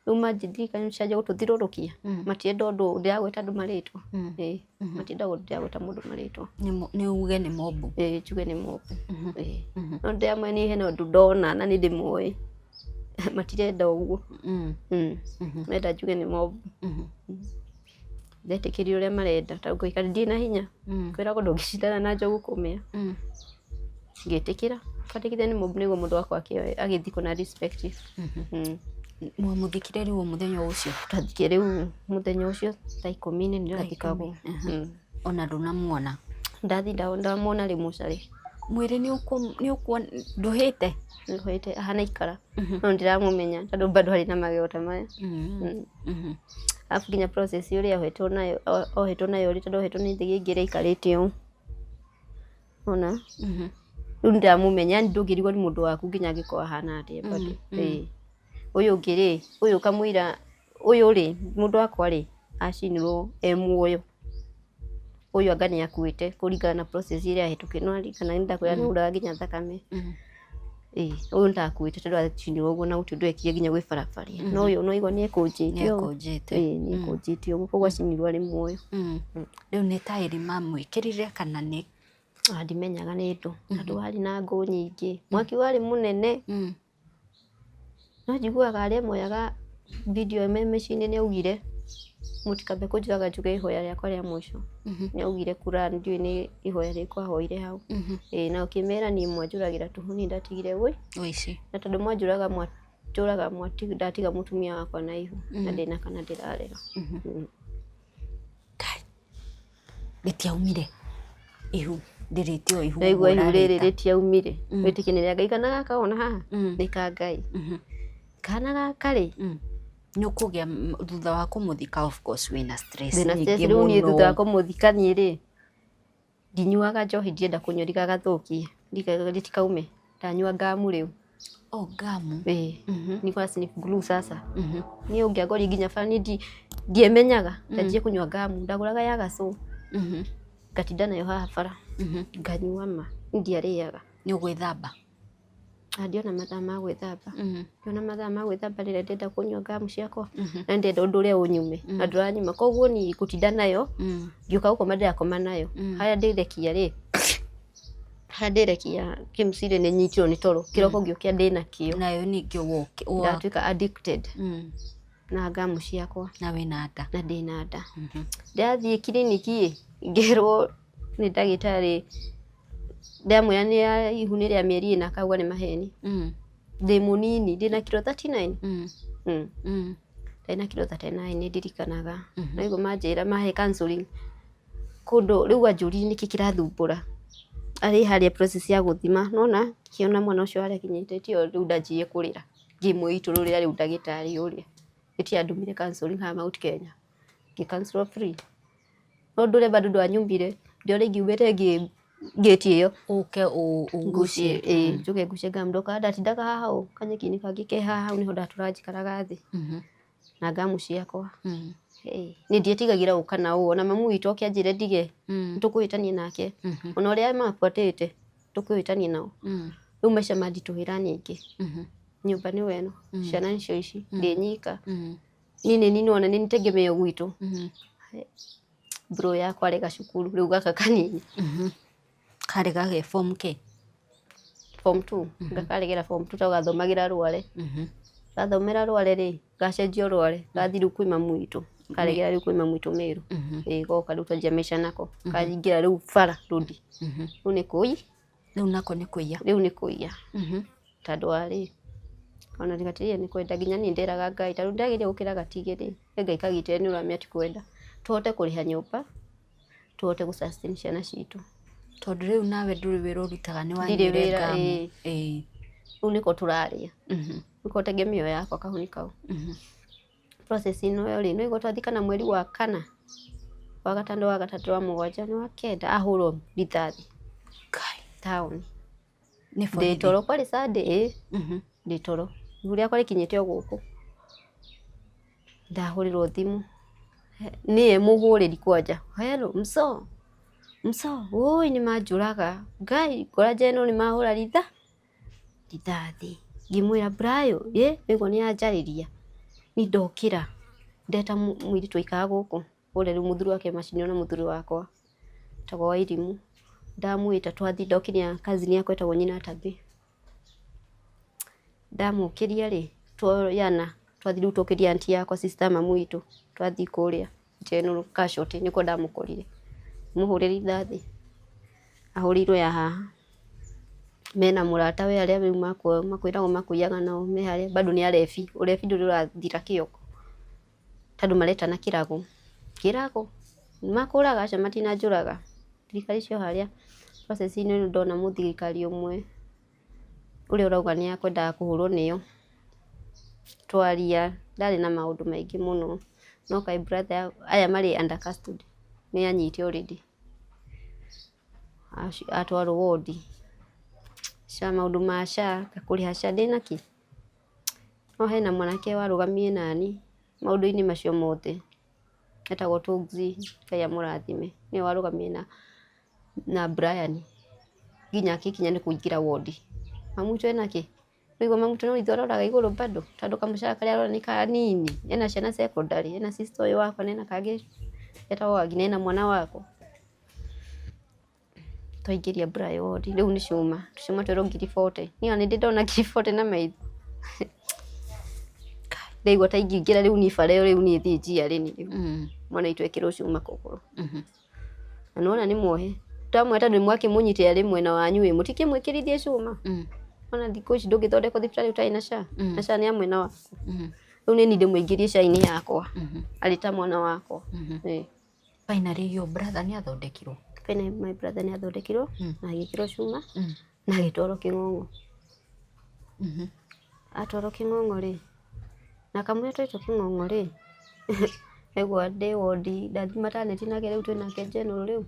Rĩu manjĩririkania cianjia gũtũthirũrũkia, matienda ũndũ ndĩragweta andũ marĩtwa. Ĩĩ, matienda ũndũ ndĩragweta mũndũ marĩtwa. Nĩ uge nĩ mobu. Ĩĩ, njuge nĩ mobu. Ĩĩ. No ndĩramwĩra niĩ hena ũndũ ndona na nĩ ndĩmoĩ. Matirenda ũguo. Menda njuge nĩ mobu. Ndetĩkĩria ũrĩa marenda tondũ ngũikara ndirĩ na hinya. Kwĩragwo ndũngĩcindana na njogu kũmĩa. Ngĩtĩkĩra kwandĩkithia nĩ mobu nĩguo mũndũ wakwa agĩthikwo na respect. Mwamũthikire rĩu mũthenya ũcio? Twathikire rĩu mũthenya ũcio thaa 10 nĩ ndĩrathikagwo. Ona ndũnamuona? Ndathiĩ ndamuona rĩ mũcarĩ. Mwĩrĩ nĩ ndũhĩte? Ndũhĩte, ahana ikara. No ndiramũmenya tondũ bado harĩ na magego ta maya. Arabu nginya process ũrĩa ohetwo nayo, ohetwo nayo rĩ, tondũ ohetwo nĩ thĩgĩngĩ ĩrĩa ĩikarĩte ũũ. Ona? Rĩu nĩndĩramũmenya, yani ndũngĩrigwo nĩ mũndũ waku nginya angĩkorwo ahana atĩa bado. Ĩĩ. Ũyũ ũngĩ rĩ, ũyũ kamũira, ũyũ rĩ, mũndũ wakwa rĩ, acinirwo e muoyo. Ũyũ anga nĩ akuĩte kũringana na process ĩrĩa ahĩtũkĩire. No ririkana nĩndakwĩra nĩ auraga nginya thakame. Ĩĩ, ũyũ ndakuĩte tondũ acinirwo ũguo na gũtirĩ ũndũ ekire nginya gwĩ barabara. No ũyũ no igua nĩ ekũnjĩte ũguo. Nĩekũnjĩte. Ĩĩ, nĩ ekũnjĩte ũguo, koguo acinirwo arĩ muoyo. Rĩu nĩ taĩri mamwĩkĩrire kana nĩ? Ndimenyaga nĩ ndũ, tondũ warĩ na ngũ nyingĩ. Mwaki warĩ mũnene. No njiguaga arĩa moyaga video me mĩciĩ-inĩ nĩ augire mũtikambe kũnjũraga njuge ihoya rĩakwa rĩa mũico. Nĩ augire Quran ndiũĩ nĩ ihoya rĩrĩkũ ahoire hau. Ĩĩ, na ũkĩmera niĩ mwanjũragĩra tũhũ niĩ ndatigire wũi. Ũici. Na tondũ mwanjũraga mwanjũraga ndatiga mũtumia wakwa na ihu na ndĩna kana ndĩrarera. Ngai. Rĩtiaumire ihu ndĩrĩtio ihu. Ndaigua ihu rĩrĩ rĩtiaumire. Wĩtĩkie nĩ rĩa Ngai kana gaka wona haha nĩ ka Ngai. Kana gaka rĩ Nĩ ũkũgĩa thutha wa kũmũthika, of course wĩna stress Ndĩna stress nyingĩ rĩu niĩ mũno. Thutha wa kũmũthika niĩ rĩ, ndinyuaga njohi, ndienda kũnyua ndigagathũkie, rĩtikaume. Ndanyua ngamu rĩu. Oh, ngamu. Ĩĩ. Nĩ kwa sniff glue sasa. Niĩ ũngĩangoria nginya bara niĩ ndiemenyaga, ndanjie kũnyua ngamu, ndagũraga ya gacũ. Ngatinda nayo haha bara. Nganyua ma, ndiarĩaga. Nĩ ũgwĩthamba? Ndiona mathaa ma gwĩthamba. Ndiona mathaa ma gwĩthamba rĩrĩa ndĩrenda kũnyua ngamu ciakwa. Na ndĩrenda ũndũ ũrĩa ũnyume, na ndũranyuma. Koguo niĩ ngũtinda nayo, ngĩũka gũkoma ndĩrakoma nayo. Harĩa ndĩrekia rĩ, harĩa ndĩrekia kĩmcirĩ nĩ nyitirwo nĩ toro. Kĩroko ngĩũkĩra ndĩna kĩo. Nayo ningĩ woke. Ndatuĩka addicted na ngamu ciakwa. Na wĩna nda. Na ndĩna nda. Ndathiĩ kiriniki ĩ, ngĩrwo nĩ ndagĩtarĩ, ndamwĩra nĩ ya ihu nĩ rĩa mĩeri 4, akauga nĩ maheni. Ndĩ mũnini, ndĩna kiro 39. Ndarĩ na kiro 39 nĩ ndirikanaga. Na rĩu manjĩra mahe counseling kũndũ rĩu anjũririe nĩkĩ kĩrathumbũra. Arĩ harĩa process ya gũthima, nona kĩona mwana ũcio harĩa akinyĩte tio rĩu ndanjirie kũrĩra. Ngĩmwĩitũrũrĩra rĩu ndagĩtarĩ ũrĩa. Nĩkĩo andũmire counseling haha Mount Kenya. Ngĩ counsel free. No ũndũ ũrĩa bado ndwanyumire. Ndiore ingiumĩte ngĩti ĩyo. Ũke ũgucie. Ĩĩ, njũke ngucie ngamu ndoka ndatindaga haha ũũ kanyeki-inĩ kangĩ ke haha hau nĩho ndatũraga njikaraga thĩ na ngamu ciakwa. Niĩ ndietigagĩra gũka na ũũ ona mamu witũ oke anjĩre ndige nĩtũkũhĩtania nake ona ũrĩa mabuatĩte tũkũhĩtania nao. Rĩu maica manditũhĩra nyingĩ. Nyũmba nĩyo ĩno, ciana nĩcio ici, ndĩ nyika. Niĩ nĩ niĩ nĩwona nĩ nitegemeo gwitũ. Bro yakwa arega cukuru rĩu gaka kanini. Karĩ gage form kĩ? Form 2. Gakaregera form 2 tondũ gathomagĩra Rware. Gathomera Rware rĩ, gacenjio Rware, gathiĩ rĩu kwĩ mamu witũ. Karegera rĩu kwĩ mamu witũ Meru. Ĩĩ goka rĩu twanjia maica nako. Kaingĩra rĩu bara rũdi. Rĩu nĩ kũi. Rĩu nako nĩ kũiya. Rĩu nĩ kũiya. Tondũ wa rĩ, ona gatiria nĩ kwenda nginya niĩ nderaga Ngai tondũ ndagĩrĩire gũkĩra gatigĩrĩ Ngai kagitĩre nĩ ũramenya ti kwenda tũhote kũrĩha nyũmba tũhote gũ sustain ciana citũ. Tondũ rĩu nawe ndũrĩ wĩra ũrutaga nĩ Ndirĩ wanyuire wĩra, ngamu. Ĩĩ. Rĩu nĩko tũrarĩa. Nĩko tegemeo yakwa kahuni kau. Process ĩno rĩ, nĩ ũigua twathiĩ kana mweri wa kana, wa gatano, wa gatatũ, wa mũgwanja, nĩ wa kenda ahũrwo rithathi. Ngai. Taũni. Nĩ Ndĩ borithi. toro kwarĩ Sunday ĩĩ. Ndĩ toro. Ihu rĩakwa rĩkinyĩte o gũkũ. Ndahũrĩrwo thimũ. Nĩye mũhũrĩri kwanja. Hello, mso. Mso, woi nĩ manjũraga. Ngai, ngora njeno nĩ mahũra rithathi. Ngĩmwĩra Brayo, ĩ, nĩguo nĩ anjarĩria. Niĩ ndokĩra. Ndeta mũirĩtu waikaraga gũkũ. Ũrĩa rĩu mũthuri wake macinio na mũthuri wakwa. Etagwo Wairimũ. Ndamwĩta twathiĩ ndokinya cousin yakwa etagwo nyina Tabi. Ndamũkĩria rĩ, twoyana twathiĩ rĩu twokĩria aunty yakwa sister mamu witũ twathiĩ kũrĩa General Casualty nĩkuo ndamũkorire. Mũhũre rithathi. Ahũrĩirwo ya haha. Mena mũrata we arĩa rĩu makwĩragwo makũiyaga nao me harĩa bado nĩ arebi. Ũrebi ndũrĩ ũrathira kĩoko. Tondũ maretana kĩrago. Kĩrago? Makũraga acio matinanjũraga. Thirikari cio harĩa process-inĩ ĩno ndona mũthirikari ũmwe ũrĩa ũrauga nĩ akwendaga kũhũrwo nĩyo. Twaria ndarĩ na maũndũ maingĩ mũno. No kaĩ brother aya marĩ under custody nĩ anyite already. Atwarwo wodi. SHA maũndũ ma SHA kũrĩha SHA ndĩna kĩ? No hena mwanake warũgamire nani maũndũ-inĩ macio mothe. Etagwo Tũgzi, Ngai amũrathime. Nĩwe warũgamire na Brian nginya akĩkinya nĩ kũingĩra wodi. Mamu witũ ena kĩ? Ũraigua mamu witũ no ithuĩ aroraga igũrũ bado tondũ kamũcara karĩa arona nĩ kanini. Ena ciana secondary, ena sister ũyũ wakwa na ena kangĩ etagwo Wangĩ na ena mwana wakwa. Twaingĩria Brian wodi, rĩu nĩ cuma, tũcuma twerwo 40,000. Niĩ ona nĩ ndĩ ndona 40,000 na maitho. Ndaigua ta ingĩingĩra rĩu niĩ bara ĩyo rĩu niĩ thiĩ njiarĩ ni rĩu. Mwana witũ ekĩrwo cuma kũgũrũ. Na nĩwona nĩ muohe. Ndamwĩra tondũ mwakĩmũnyitĩra rĩ mwena wanyu ĩ mũtikĩmwĩkĩrithie cuma. Ona thikũ ici ndũngĩthondekwo thibitarĩ ũtarĩ na SHA. Na SHA nĩ ya mwena waku. Rĩu nĩ niĩ ndĩmũingĩrie SHA-inĩ yakwa. Arĩ ta mwana wakwa. Ĩĩ. Finally your brother nĩ athondekirwo? Finally my brother nĩ athondekirwo na agĩkĩrwo cuma na agĩtwarwo Kĩng'ong'o. Atwarwo Kĩng'ong'o rĩ, na kamũira atwarĩtwo Kĩng'ong'o rĩ, aigua ndĩ wodi ndathiĩ maternity nake rĩu twĩnake general rĩu.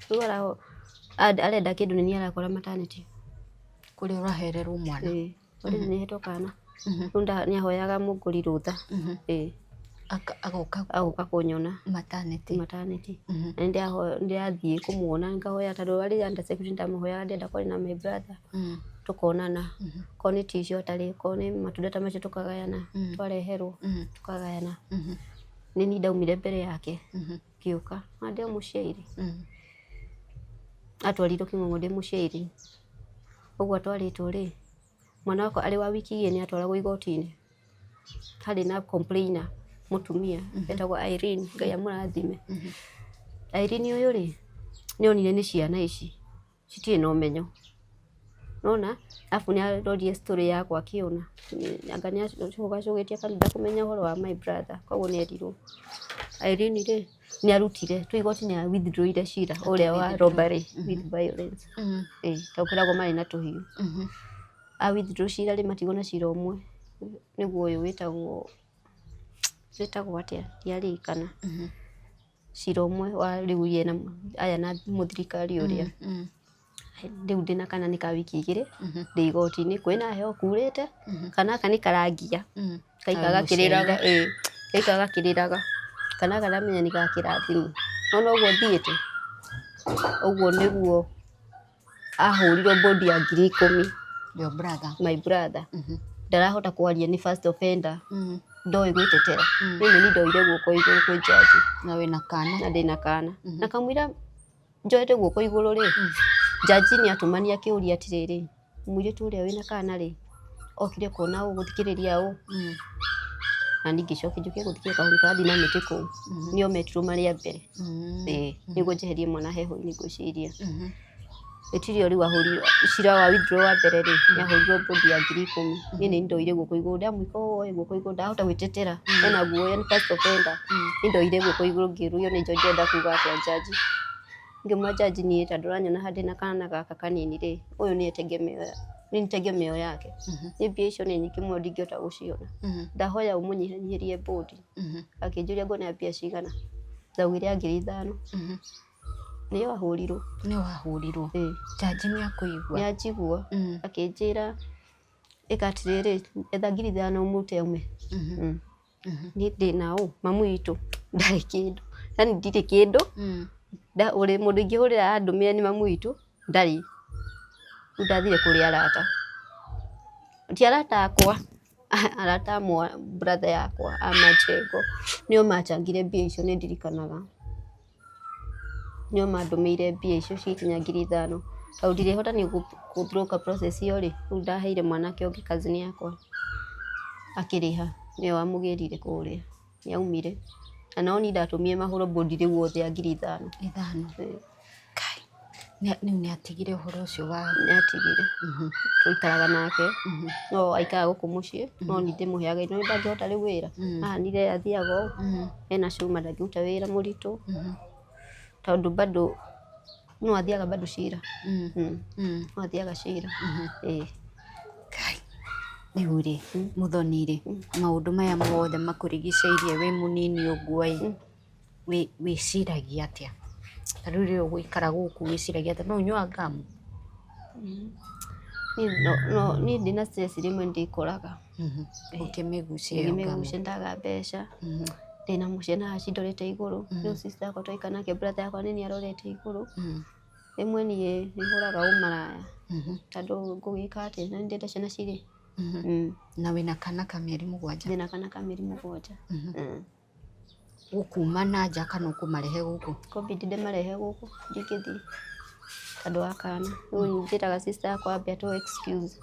Rĩu arenda kĩndũ nĩ niĩ arakora maternity. Kũrĩa ũrahererwo mwana? Ĩĩ, already nĩ ahetwo kana. Rĩu nĩ ahoyaga mũngũri rũtha. Ĩĩ. Agoka Agoka kũnyona. Maternity? Maternity. Na nĩ ndĩrathiĩ kũmuona ngahoya tondũ arĩ under security ndamũhoyaga ndĩrenda kwaria na my brother. Tũkonana. Korwo nĩ tissue atarĩ, korwo nĩ matunda ta macio tũkagayana, twareherwo tũkagayana. Nĩ niĩ ndaumire mbere yake ngĩũka, na ndĩ o mũciairi. Atwarirwo Kĩng'ong'o ndĩ mũciairi. Ũguo atwarĩtwo rĩ, mwana wakwa arĩ wa wiki igĩrĩ nĩ atwaragwo igoti-inĩ. Harĩ na complainer mũtumia etagwo Irene, Ngai amũrathime. Irene ũyũ rĩ, nĩ onire nĩ ciana ici citirĩ na ũmenyo. Nĩwona? Arabu nĩ arorire story yakwa akĩona. Anga nĩ acũgacũgĩtie kanitha kũmenya ũhoro wa my brother, koguo nĩ erirwo. Irene rĩ, nĩ arutire, twĩ igoti nĩ a withdraw ire cira ũrĩa wa robbery with violence. Ĩĩ, tondũ kwĩragwo marĩ na tũhiũ. A withdraw cira rĩ, matigwo na cira ũmwe, nĩguo ũyũ wĩtagwo atĩa ndiaririkana. Cira ũmwe wa rĩu ye na aya na mũthirikari ũrĩa. Rĩu ndĩna kana nĩ ka wiki 2 ndĩ igoti-inĩ, kwĩna heho kurĩte, kana gaka nĩ karangia, gaikara gakĩrĩraga, ĩĩ gaikara gakĩrĩraga, kana gaka ndamenya nĩ gakĩrathimo. Nĩwona ũguo thiĩte, ũguo nĩguo ahũrirwo bond ya 10,000. Your brother. My brother. Ndarahota kwaria, nĩ first offender, ndoĩ gwĩtetera. Niĩ nĩ niĩ ndoire guoko igũrũ kwĩ jaji. Na wĩna kana. Na ndĩna kana. Na kamũira njoete guoko igũrũ rĩ, jaji nĩ atũmania akĩũria atĩrĩrĩ, mũirĩtu ũrĩa wĩna kana rĩ, okire kuona ũ, gũthikĩrĩria ũ? Na niĩ ngĩcokia njũke gũthikĩrĩria kaũndũ karathiĩ na mĩtĩ kũu. Nĩo metirwo marĩ a mbere. Ĩĩ, nĩguo njeherie mwana heho-inĩ ngwĩciria. Ĩtirio rĩu ahũrirwo cira wa withdraw wa mbere rĩ, nĩ ahũrirwo bond ya 10,000. Niĩ nĩ ndoire guoko igũrũ, ndamwĩka ũũ oe guoko igũrũ, ndahota gwĩtetera, ena guoya, nĩ first offender. Niĩ ndoire guoko igũrũ ngĩrũrio nĩ njohi ndĩrenda kuga atĩa jaji. Ngĩmwĩra jaji niĩ ta ndũranyona haha ndĩna kana gaka kanini rĩ, ũyũ nĩye tegemeo, nĩ tegemeo yake. Niĩ mbia icio nĩ nyingĩ mũno ndingĩhota gũciona. Ndahoya ũmũnyihanyihĩrie bond. Akĩnjũria nguona mbia cigana, ndaugire ya 5,000. Nĩyo ahũrirwo. Nĩ wahũrirwo? Ĩĩ. Jaji nĩ akũigua? Nĩ anjigua. Akĩnjĩra ĩka atĩrĩrĩ, etha 5,000 ũmũrute aume. Niĩ ndĩna ũ, mamu witũ ndarĩ kĩndũ, yaani ndirĩ kĩndũ, ũrĩ mũndũ ingĩhũrĩra andũmĩre nĩ mamu witũ, ndarĩ. Rĩu ndathire kũrĩ arata, ti arata akwa, arata a brother yakwa a Majengo, nĩo machangire mbia icio nĩ ndirikanaga. Nĩo mandũmĩire mbia icio cikinya 5,000. Tondũ ndirĩhota niĩ gũ through process ĩyo rĩ, rĩu ndaheire mwanake ũngĩ cousin yakwa akĩrĩha, nĩwe wamũgĩrire kũrĩa, nĩ aumire. Na no niĩ ndatũmire mahũrwo bond rĩu othe a 5,000. Ithano. Kai, rĩu nĩ atigire ũhoro ũcio wa? Nĩ atigire. Tũikaraga nake, no aikaraga gũkũ mũciĩ, no niĩ ndĩmũheaga indo, nĩ ndangĩhota rĩu wĩra. Haha nĩ athiaga ũũ, ena cuma ndangĩruta wĩra mũritũ, tondũ bado no athiaga bado cira. No athiaga cira. Ĩĩ. Kai, rĩu rĩ, Muthoni rĩ, maũndũ maya mothe makũrigicĩirie wĩ mũnini ũguo ĩ, wĩciragia atĩa? Ta rĩu rĩrĩa ũgũikara gũkũ wĩciragia atĩa? No ũnyuaga ngamu? Niĩ ndĩna stress rĩmwe nĩ ndĩkoraga. Ũkĩmĩgucia ĩyo ngamu. Ngĩmĩgucia ndaga mbeca, ndĩna ciana haha cindorete igũrũ, rĩu sister yakwa twaikara nake, brother yakwa nĩ arorete igũrũ. Rĩmwe niĩ nĩ hũraga ũmaraya, tondũ ngũgĩka atĩa na nĩ ndĩrenda ciana cirĩe. Na wĩna kana ka mĩeri 7? Ndĩna kana ka mĩeri 7. Ũkuma na nja kana ũkũmarehe gũkũ? Covid ndĩmarehe gũkũ, ndingĩthiĩ tondũ wa kana. Rĩu njĩraga sister yakwa ambe atũhe excuse.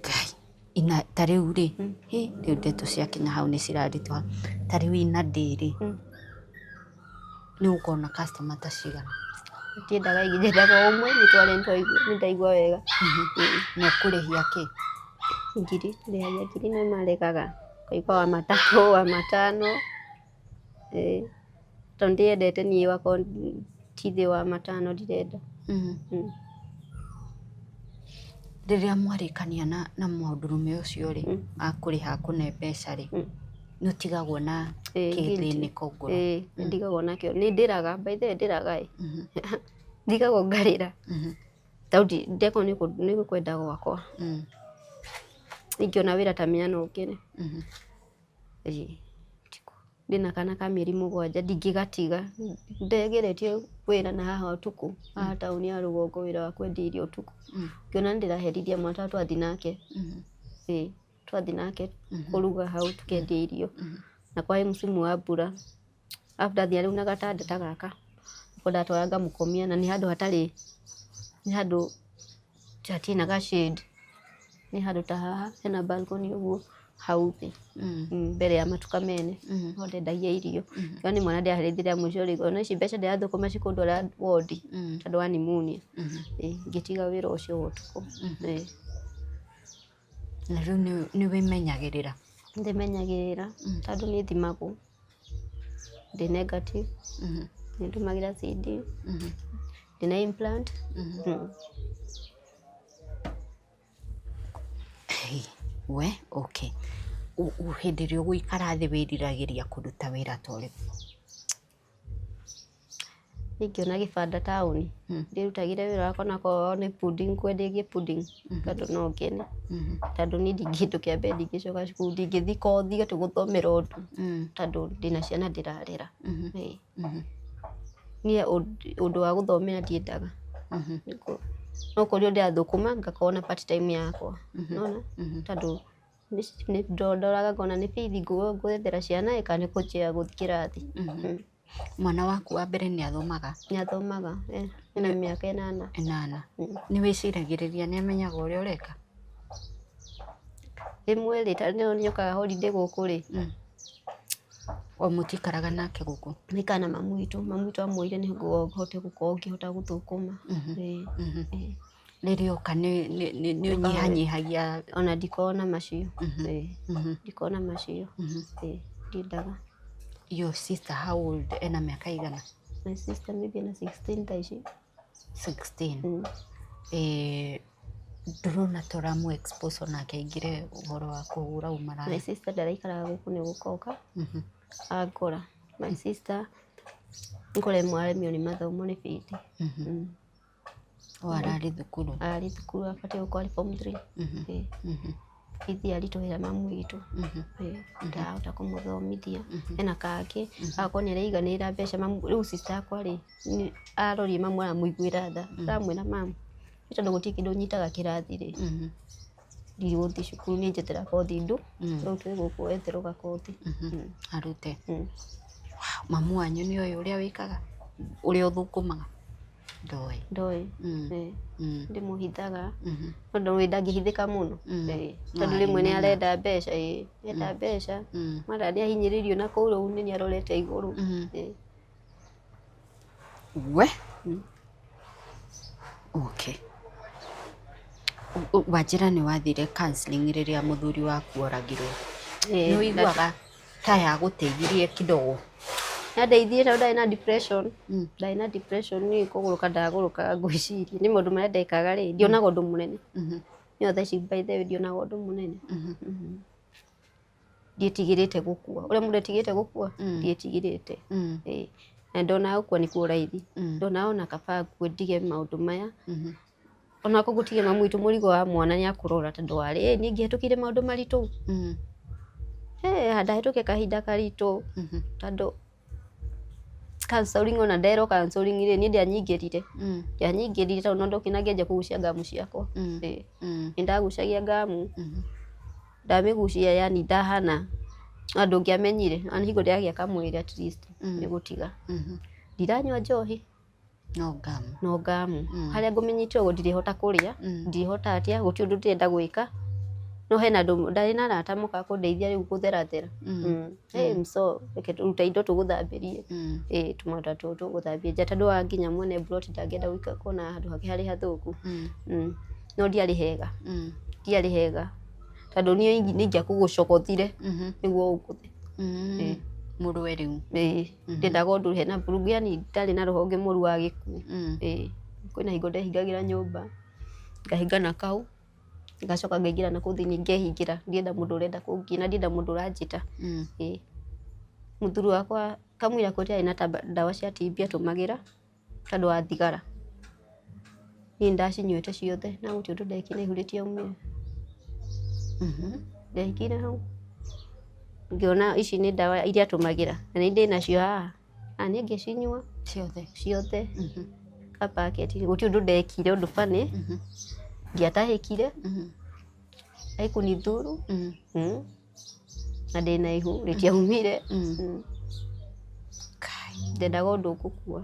Ngai, ina ta rĩu rĩ, hĩ, rĩu ndeto ciakinya hau nĩ ciraritũha. Ta rĩu ina day rĩ, nĩ ũgũkorwo na customer ta cigana? Ndiendaga aingĩ, nyendaga o ũmwe nĩtware nĩ ndaigua wega. Na ũkũrĩhia kĩ? Ngiri, ndĩhagia ngiri no maregaga. Ngaigua wa matatũ, wa matano. Ĩĩ, tondũ ndiendete niĩ wakorwo ti thĩ wa matano ndirenda. Rĩrĩa mwarĩkania na mũndũrũme ũcio rĩ, akũrĩha akũne mbeca rĩ, nĩ ũtigagwo na kĩthĩnĩko ngoro? Ĩĩ, nĩ ndigagwo nakĩo. Nĩ ndĩraga, by the way ndĩraga ĩ. Ndigagwo ngarĩra. Tondũ ndekwo nĩ kwenda gwakwa. Ingĩona wĩra ta menya no ngene. Ĩĩ, ndĩna kana ka mĩeri 7 ndingĩgatiga. Ndegeretie wĩra na haha ũtukũ, haha taũni ya rũgongo wĩra wa kwendia irio ũtukũ. Ngĩona nĩ ndĩraherithia mwana tondũ twathiĩ nake. Ĩĩ, twathiĩ nake kũruga hau tũkendia irio. Na kwarĩ msimu wa mbura. Arabu ndathiĩ rĩu na gatanda ta gaka, nĩko ndatwara ngamũkomia na nĩ handũ hatarĩ, nĩ handũ hatirĩ na ga shade. Nĩ handũ ta haha hena balcony ũguo hau thĩ, mbere ya matuka mene, nĩho ndendagia irio. Ngĩona nĩ mwana ndĩraherithia mũico rĩ, ona ici mbeca ndĩrathũkũma cikũndwara wondi tondũ wa pneumonia. Ĩĩ, ngĩtiga wĩra ũcio wa ũtukũ. Ĩĩ. Na rĩu nĩ wĩmenyagĩrĩra? Ndĩmenyagĩrĩra tondũ nĩ thimagwo. Ndĩ negative, nĩ ndũmagĩra CD, ndĩna implant. We, okay. Hĩndĩ ĩrĩa ũgũikara thĩ wĩriragĩria kũruta wĩra ta ũrĩkũ? Ingĩona gĩbanda taũni, ndĩrutagĩre wĩra wakwa, onakorwo nĩ pudding, kwendagia pudding, tondũ no ngene, tondũ niĩ kĩndũ kĩa mbere ndingĩcoka cukuru, ndingĩthiĩ kothi atĩ gũthomera ũndũ, tondũ ndĩna ciana ndĩrarera. Ĩĩ. Niĩ ũndũ wa gũthomera ndiendaga. No kũrĩa ndĩrathũkũma ngakorwo na part time yakwa, nĩwona, tondũ nĩ ndoraga ngona nĩ bithi ngwethera ciana ĩ kana nĩ kũnjia gũthiĩ kĩrathi. Mwana waku wa mbere nĩ athomaga? Nĩ athomaga, ena mĩaka 8. 8. Nĩ wĩciragĩrĩria nĩ amenyaga ũrĩa ũreka? Rĩmwe rĩ, ta rĩu nĩokaga holiday gũkũ rĩ. O mũtikaraga nake gũkũ? Nĩikaraga na mamu witũ, mamu witũ amuoire nĩguo hote gũkorwo ngĩhota gũthũkũma. Ĩĩ. Rĩrĩa oka nĩ ũnyihanyihagia? Ona ndikoragwo na macio. Ĩĩ. Ndikoragwo na macio. Ĩĩ, ndiendaga. Your sister, how old? Ena mĩaka igana? My sister maybe ena 16 thaa ici. 16? Mm. Eh, ndũrona ta ũramũ expose onake aingĩre ũhoro wa kũhũra ũmaraya? My sister ndaraikaraga gũkũ, nĩ gũkoka angora. My sister nĩkũremwo aremio nĩ mathomo nĩ bithi. O ararĩ thukuru? Ararĩ thukuru, abatiĩ gũkorwo arĩ form 3. Ĩĩ. Bithi aritũhĩra mamu witũ. Ĩĩ, ndarahota kũmũthomithia. Ena kangĩ agakorwo nĩ araiganĩrĩra mbeca mamu. Rĩu sister yakwa rĩ, arorie mamu, aramũiguĩra tha, aramwĩra, "Mamu, nĩ tondũ gũtirĩ kĩndũ nyitaga kĩrathi rĩ, ndigũthiĩ cukuru, niĩ njetera kothi ndu rĩu twĩ gũkũ etherwo gakothi." Arute. Mm. Mamu wanyu nĩ oĩ ũrĩa wĩkaga, ũrĩa ũthũkũmaga? Ndoĩ? Ndoĩ. Ĩĩ. Ndĩmũhithaga tondũ we ndangĩhithĩka mũno. Ĩĩ, tondũ rĩmwe nĩ arenda mbeca, ĩĩ, enda mbeca mara nĩ ahinyĩrĩirio na kũu, rĩu nĩ arorete igũrũ. Ĩĩ. We, okay. Wanjĩra nĩ wathire counseling rĩrĩa mũthuri waku oragirwo. Ĩĩ. Nĩ ũiguaga ta yagũteithirie kidogo? Yandeithirie tondũ ndarĩ na depression. Ndarĩ na depression, niĩ kũgũrũka ndagũrũkaga ngwĩciria nĩ maũndũ marĩa ndekaga rĩ, ndionaga ũndũ mũnene. No thaa ici, by the way, ndionaga ũndũ mũnene. Ndietigĩrĩte gũkua ũrĩa mũndũ etigĩrĩte gũkua, ndietigĩrĩte. Ĩĩ, na ndonaga gũkua nĩkuo raithi. Ndonaga ona kaba ngue ndige maũndũ maya, ona koguo tige mamu witũ mũrigo wa mwana nĩ akũrora, tondũ warĩ ĩ niĩ ngĩhetũkire maũndũ maritũ. Ndahĩtũke kahinda karitũ, tondũ counseling, ona nderwo counseling rĩ, niĩ ndianyingĩrire. Ndianyingĩrire tondũ no ndokire na ngĩanjia kũgucia ngamu ciakwa. Ĩĩ. Nĩ ndagucagia ngamu, ndamĩgucia, yani ndahana ona ndũngĩamenyire, ona hingo ndĩragĩa kamwĩrĩ, at least nĩ gũtiga. Ndiranyua njohi. No ngamu. No ngamu. Harĩa ngũmĩnyita ũguo ndirĩhota kũrĩa, ndirĩhota atĩa, gũtirĩ ũndũ ndĩrenda gwĩka. No hena andũ, ndarĩ na arata mokaga kũndeithia rĩu gũtherathera. Hey, mso reke ruta indo tũgũthambĩrie. Ĩĩ, tũmaũndũ tũtũ tũgũthambia nja, tondũ wa nginya mwene plot ndangĩenda gũikara kuona handũ hake harĩ hathũku. No ndiarĩ hega. Ndiarĩ hega. Tondũ niĩ nĩ ingĩakũgũcogothire nĩguo ũngũthe. Ĩĩ. Mũrũe rĩu. Ĩĩ, ndendaga ũndũ hena mburugu, yani ndarĩ na rũhonge mũru wa gĩkuũ. Ĩĩ, kwĩna hingo ndehingagĩra nyũmba, ngahinga na kau, ngacoka ngaingĩra na kũu thĩinĩ ngehingĩra, ndienda mũndũ ũrenda kũngia na ndienda mũndũ ũranjĩta. Ĩĩ. Mũthuri wakwa kamũira kũrĩa na ndawa cia TB atũmagĩra tondũ wa thigara. Niĩ nĩndacinyuĩte ciothe na gũtirĩ ũndũ ndekire na ihu rĩtiaumire. Ndekire hau ngĩona ici nĩ ndawa iria atũmagĩra na nĩ ndĩ nacio haha na niĩ ngĩcinyua. Ciothe? Ciothe, kapaketi. Gũtirĩ ũndũ ndekire ũndũ funny, ndiatahĩkire, haikunithuru na ndĩna ihu rĩtiaumire. Ndendaga ũndũ ũgũkua.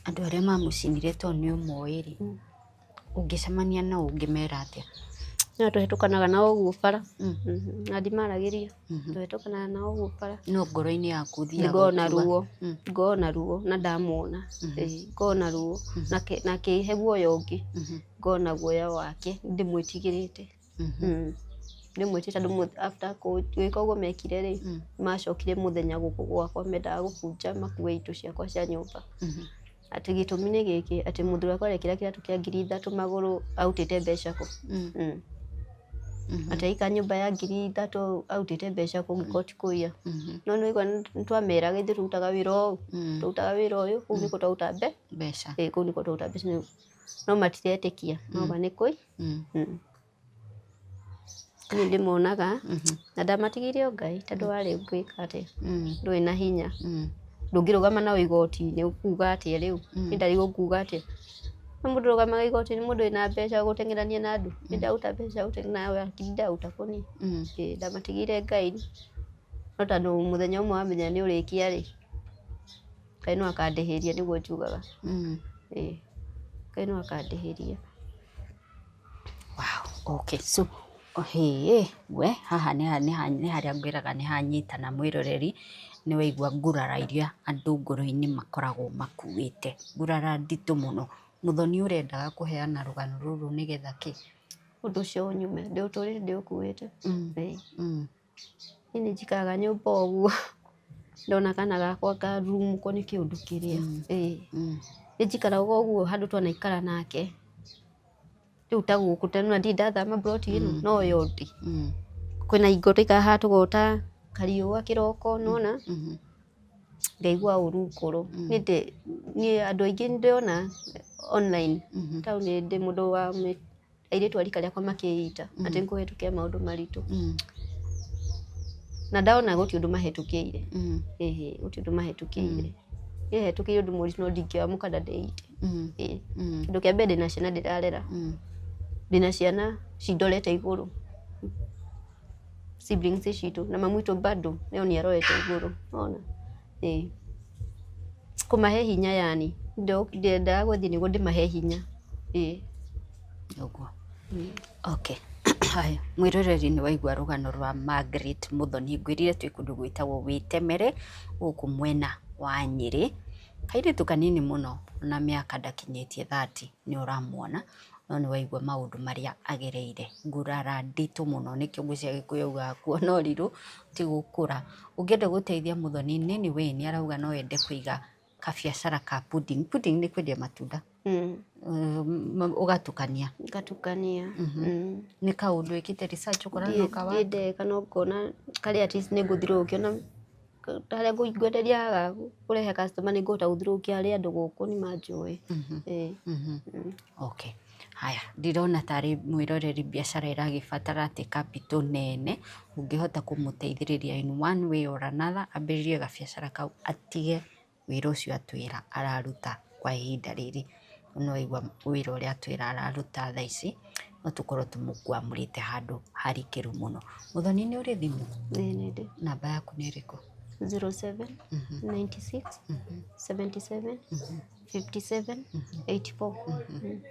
Andũ arĩa mamũcinire, to nĩ ũmoĩ rĩ, ũngĩcemania nao ũngĩmera atĩa? No tũhetũkanaga nao ũguo bara na ndimaragĩria, tũhetũkanaga nao ũguo bara. No ngoro-inĩ yaku ũthiaga Ngoragwo na ũkiuga? Ruo, ngoragwo na ruo na ndamwona, ngoragwo na ruo na kĩhe guoya ũngĩ, ngoragwo na guoya wake, ndĩmwĩtigĩrĩte. Ndĩmwĩtigĩrĩte tondũ after gwĩka ũguo mekire rĩ, macokire mũthenya gũkũ gwakwa mendaga gũbunja makue indo ciakwa cia nyũmba. Atĩ gĩtũmi nĩ gĩkĩ, atĩ mũthuri wakwa arekĩra kĩratũ kĩa 3000 magũrũ, arutĩte mbeca kũ? Atĩ aika nyũmba ya 3,000 arutĩte mbeca kũngĩkorwo ti kũiya. No nĩ waigua nĩtwameraga ithuĩ tũrutaga wĩra ũũ, tũrutaga wĩra ũyũ, kũu nĩkuo twaruta mbeca. Ĩĩ kũu nĩkuo twaruta mbeca no matiretĩkia mauga nĩ kũi. Niĩ ndĩmonaga na ndamatigĩire o Ngai tondũ warĩ ngwĩka atĩa, ndũrĩ na hinya, ndũngĩrũgama nao igoti-inĩ ũkuga atĩa rĩu, niĩ ndarigwo nguga atĩa. No mũndũ ũrũgamaga igoti-inĩ mũndũ wĩna mbeca gũteng'erania na andũ, niĩ ndaruta mbeca cia gũteng'era nawe hakiri ndaruta kũ niĩ. Ĩĩ ndamatigĩire Ngai, no tondũ mũthenya ũmwe wamenya nĩ ũrĩkia rĩ, Ngai no akandĩhĩria nĩguo njugaga. Ĩĩ Ngai no akandĩhĩria. Wow, okay. So, hey, we haha nĩ harĩa ngwĩraga nĩ hanyitana mwĩroreri, nĩ waigua ngurara iria andũ ngoro-inĩ makoragwo makuĩte, ngurara nditũ mũno. Mũthoni ũrendaga kũheana rũgano rũrũ nĩgetha kĩ? Ũndũ ũcio ũnyume, ndĩũtũrĩte ndĩũkuĩte. Ĩĩ. Niĩ nĩ njikaraga nyũmba ũguo ndona kana gakwa ngarurumũkwo nĩ kĩũndũ kĩrĩa. Ĩĩ. Nĩ njikaraga ũguo handũ twanaikara nake. Rĩu ta gũkũ ta nĩ ndirĩ ndathama mburoti ĩno no yo ndĩ. Kwĩna hingo twaikaraga haha tũgota kariũa kĩroko nĩwona, ngaigua ũru ngoro. Niĩ andũ aingĩ nĩndĩrona online taũni ndĩ mũndũ wa airĩtu a rika rĩakwa makĩita atĩ nĩkũhĩtũkĩra maũndũ maritũ. Na ndona gũtirĩ ũndũ mahĩtũkĩire. Ĩĩ gũtirĩ ũndũ mahĩtũkĩire. Niĩ hĩtũkĩire ũndũ mũritũ no ndingĩamũka na ndĩite. Ĩĩ. Kĩndũ kĩa mbere ndĩna ciana ndĩrarera. Ndĩna ciana cindorete igũrũ. Siblings citũ na mami witũ bado no nĩ arorete igũrũ. Nĩwona? Ĩĩ. Kũmahe hinya yani. Ndendaga gũthiĩ nĩguo ndĩmahe hinya. Ĩĩ. Ũguo. Okay. Haya, mwĩroreri nĩ waigua rũgano rwa Margaret Muthoni. Ngwĩrire twĩ kũndũ gwĩtagwo Wĩtemere gũkũ mwena wa Nyĩrĩ. Kairĩtu kanini mũno na mĩaka ndakinyĩtie 30 nĩ ũramuona, no nĩ waigua maũndũ marĩa agereire. Ngurara nditũ mũno nĩkĩo ngwĩciria Gĩkũyũ augaga kuona ũrirũ ti gũkũra. Ũngĩenda gũteithia Muthoni in any way nĩ arauga no ende kũiga kabiacara ka pudding. Pudding nĩ kwendia matunda. Ũgatukania. Ngatukania. Nĩ kaũndũ wĩkĩte research ũkona no kawa? Ndirĩ ndeka no ngona karĩa at least nĩ ngũthirũrũkia na harĩa ngwenderia haha kũrehe customer nĩ ngũhota gũthirũrũkia harĩ andũ gũkũ nĩ manjũĩ. Ĩĩ. Okay. Haya, ndirona tarĩ mwĩroreri biacara ĩragĩbatara atĩ capital nene, ũngĩhota kũmũteithĩrĩria in one way or another, ambĩrĩrie gabiacara kau atige wĩra ũcio atwĩra araruta kwa ihinda rĩrĩ. No waigua wĩra ũrĩa atwĩra araruta thaa ici, no tũkorwo tũmũkwamũrĩte handũ harikĩru mũno. Mũthoni nĩ ũrĩ thimũ? Ĩĩ nĩ ndĩ. Namba yaku nĩ ĩrĩkũ? 07 96 77 57 84.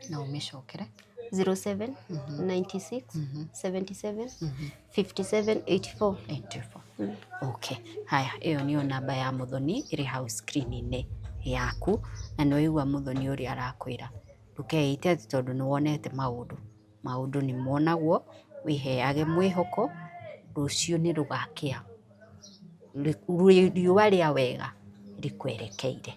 Na ũmĩcokere. 07 96 77 57 84. 84. Okay. Haya, ĩyo nĩyo namba ya Mũthoni ĩrĩ hau screen-inĩ yaku na nĩ waigua Mũthoni ũrĩa arakwĩra. Ndũkeite atĩ tondũ nĩ wonete maũndũ. Maũndũ nĩ monagwo, wĩheage mwĩhoko, rũciũ nĩ rũgakĩa. Riũa rĩa wega rĩkwerekeire.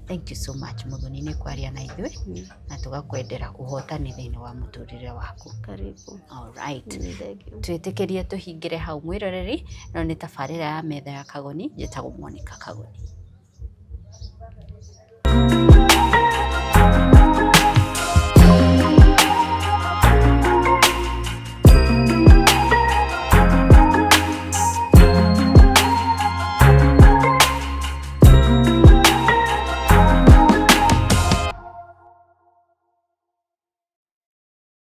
Thank you so much Mũthoni nĩ kwaria na ithuĩ na tũgakwendera ũhotani thĩinĩ wa mũtũrĩre waku. Karibu. All right. Thank you. Twĩtĩkĩrie tũhingĩre hau mwĩroreri, ĩno nĩ tabarĩra ya metha ya Kagoni, njĩtagwo Monica Kagoni.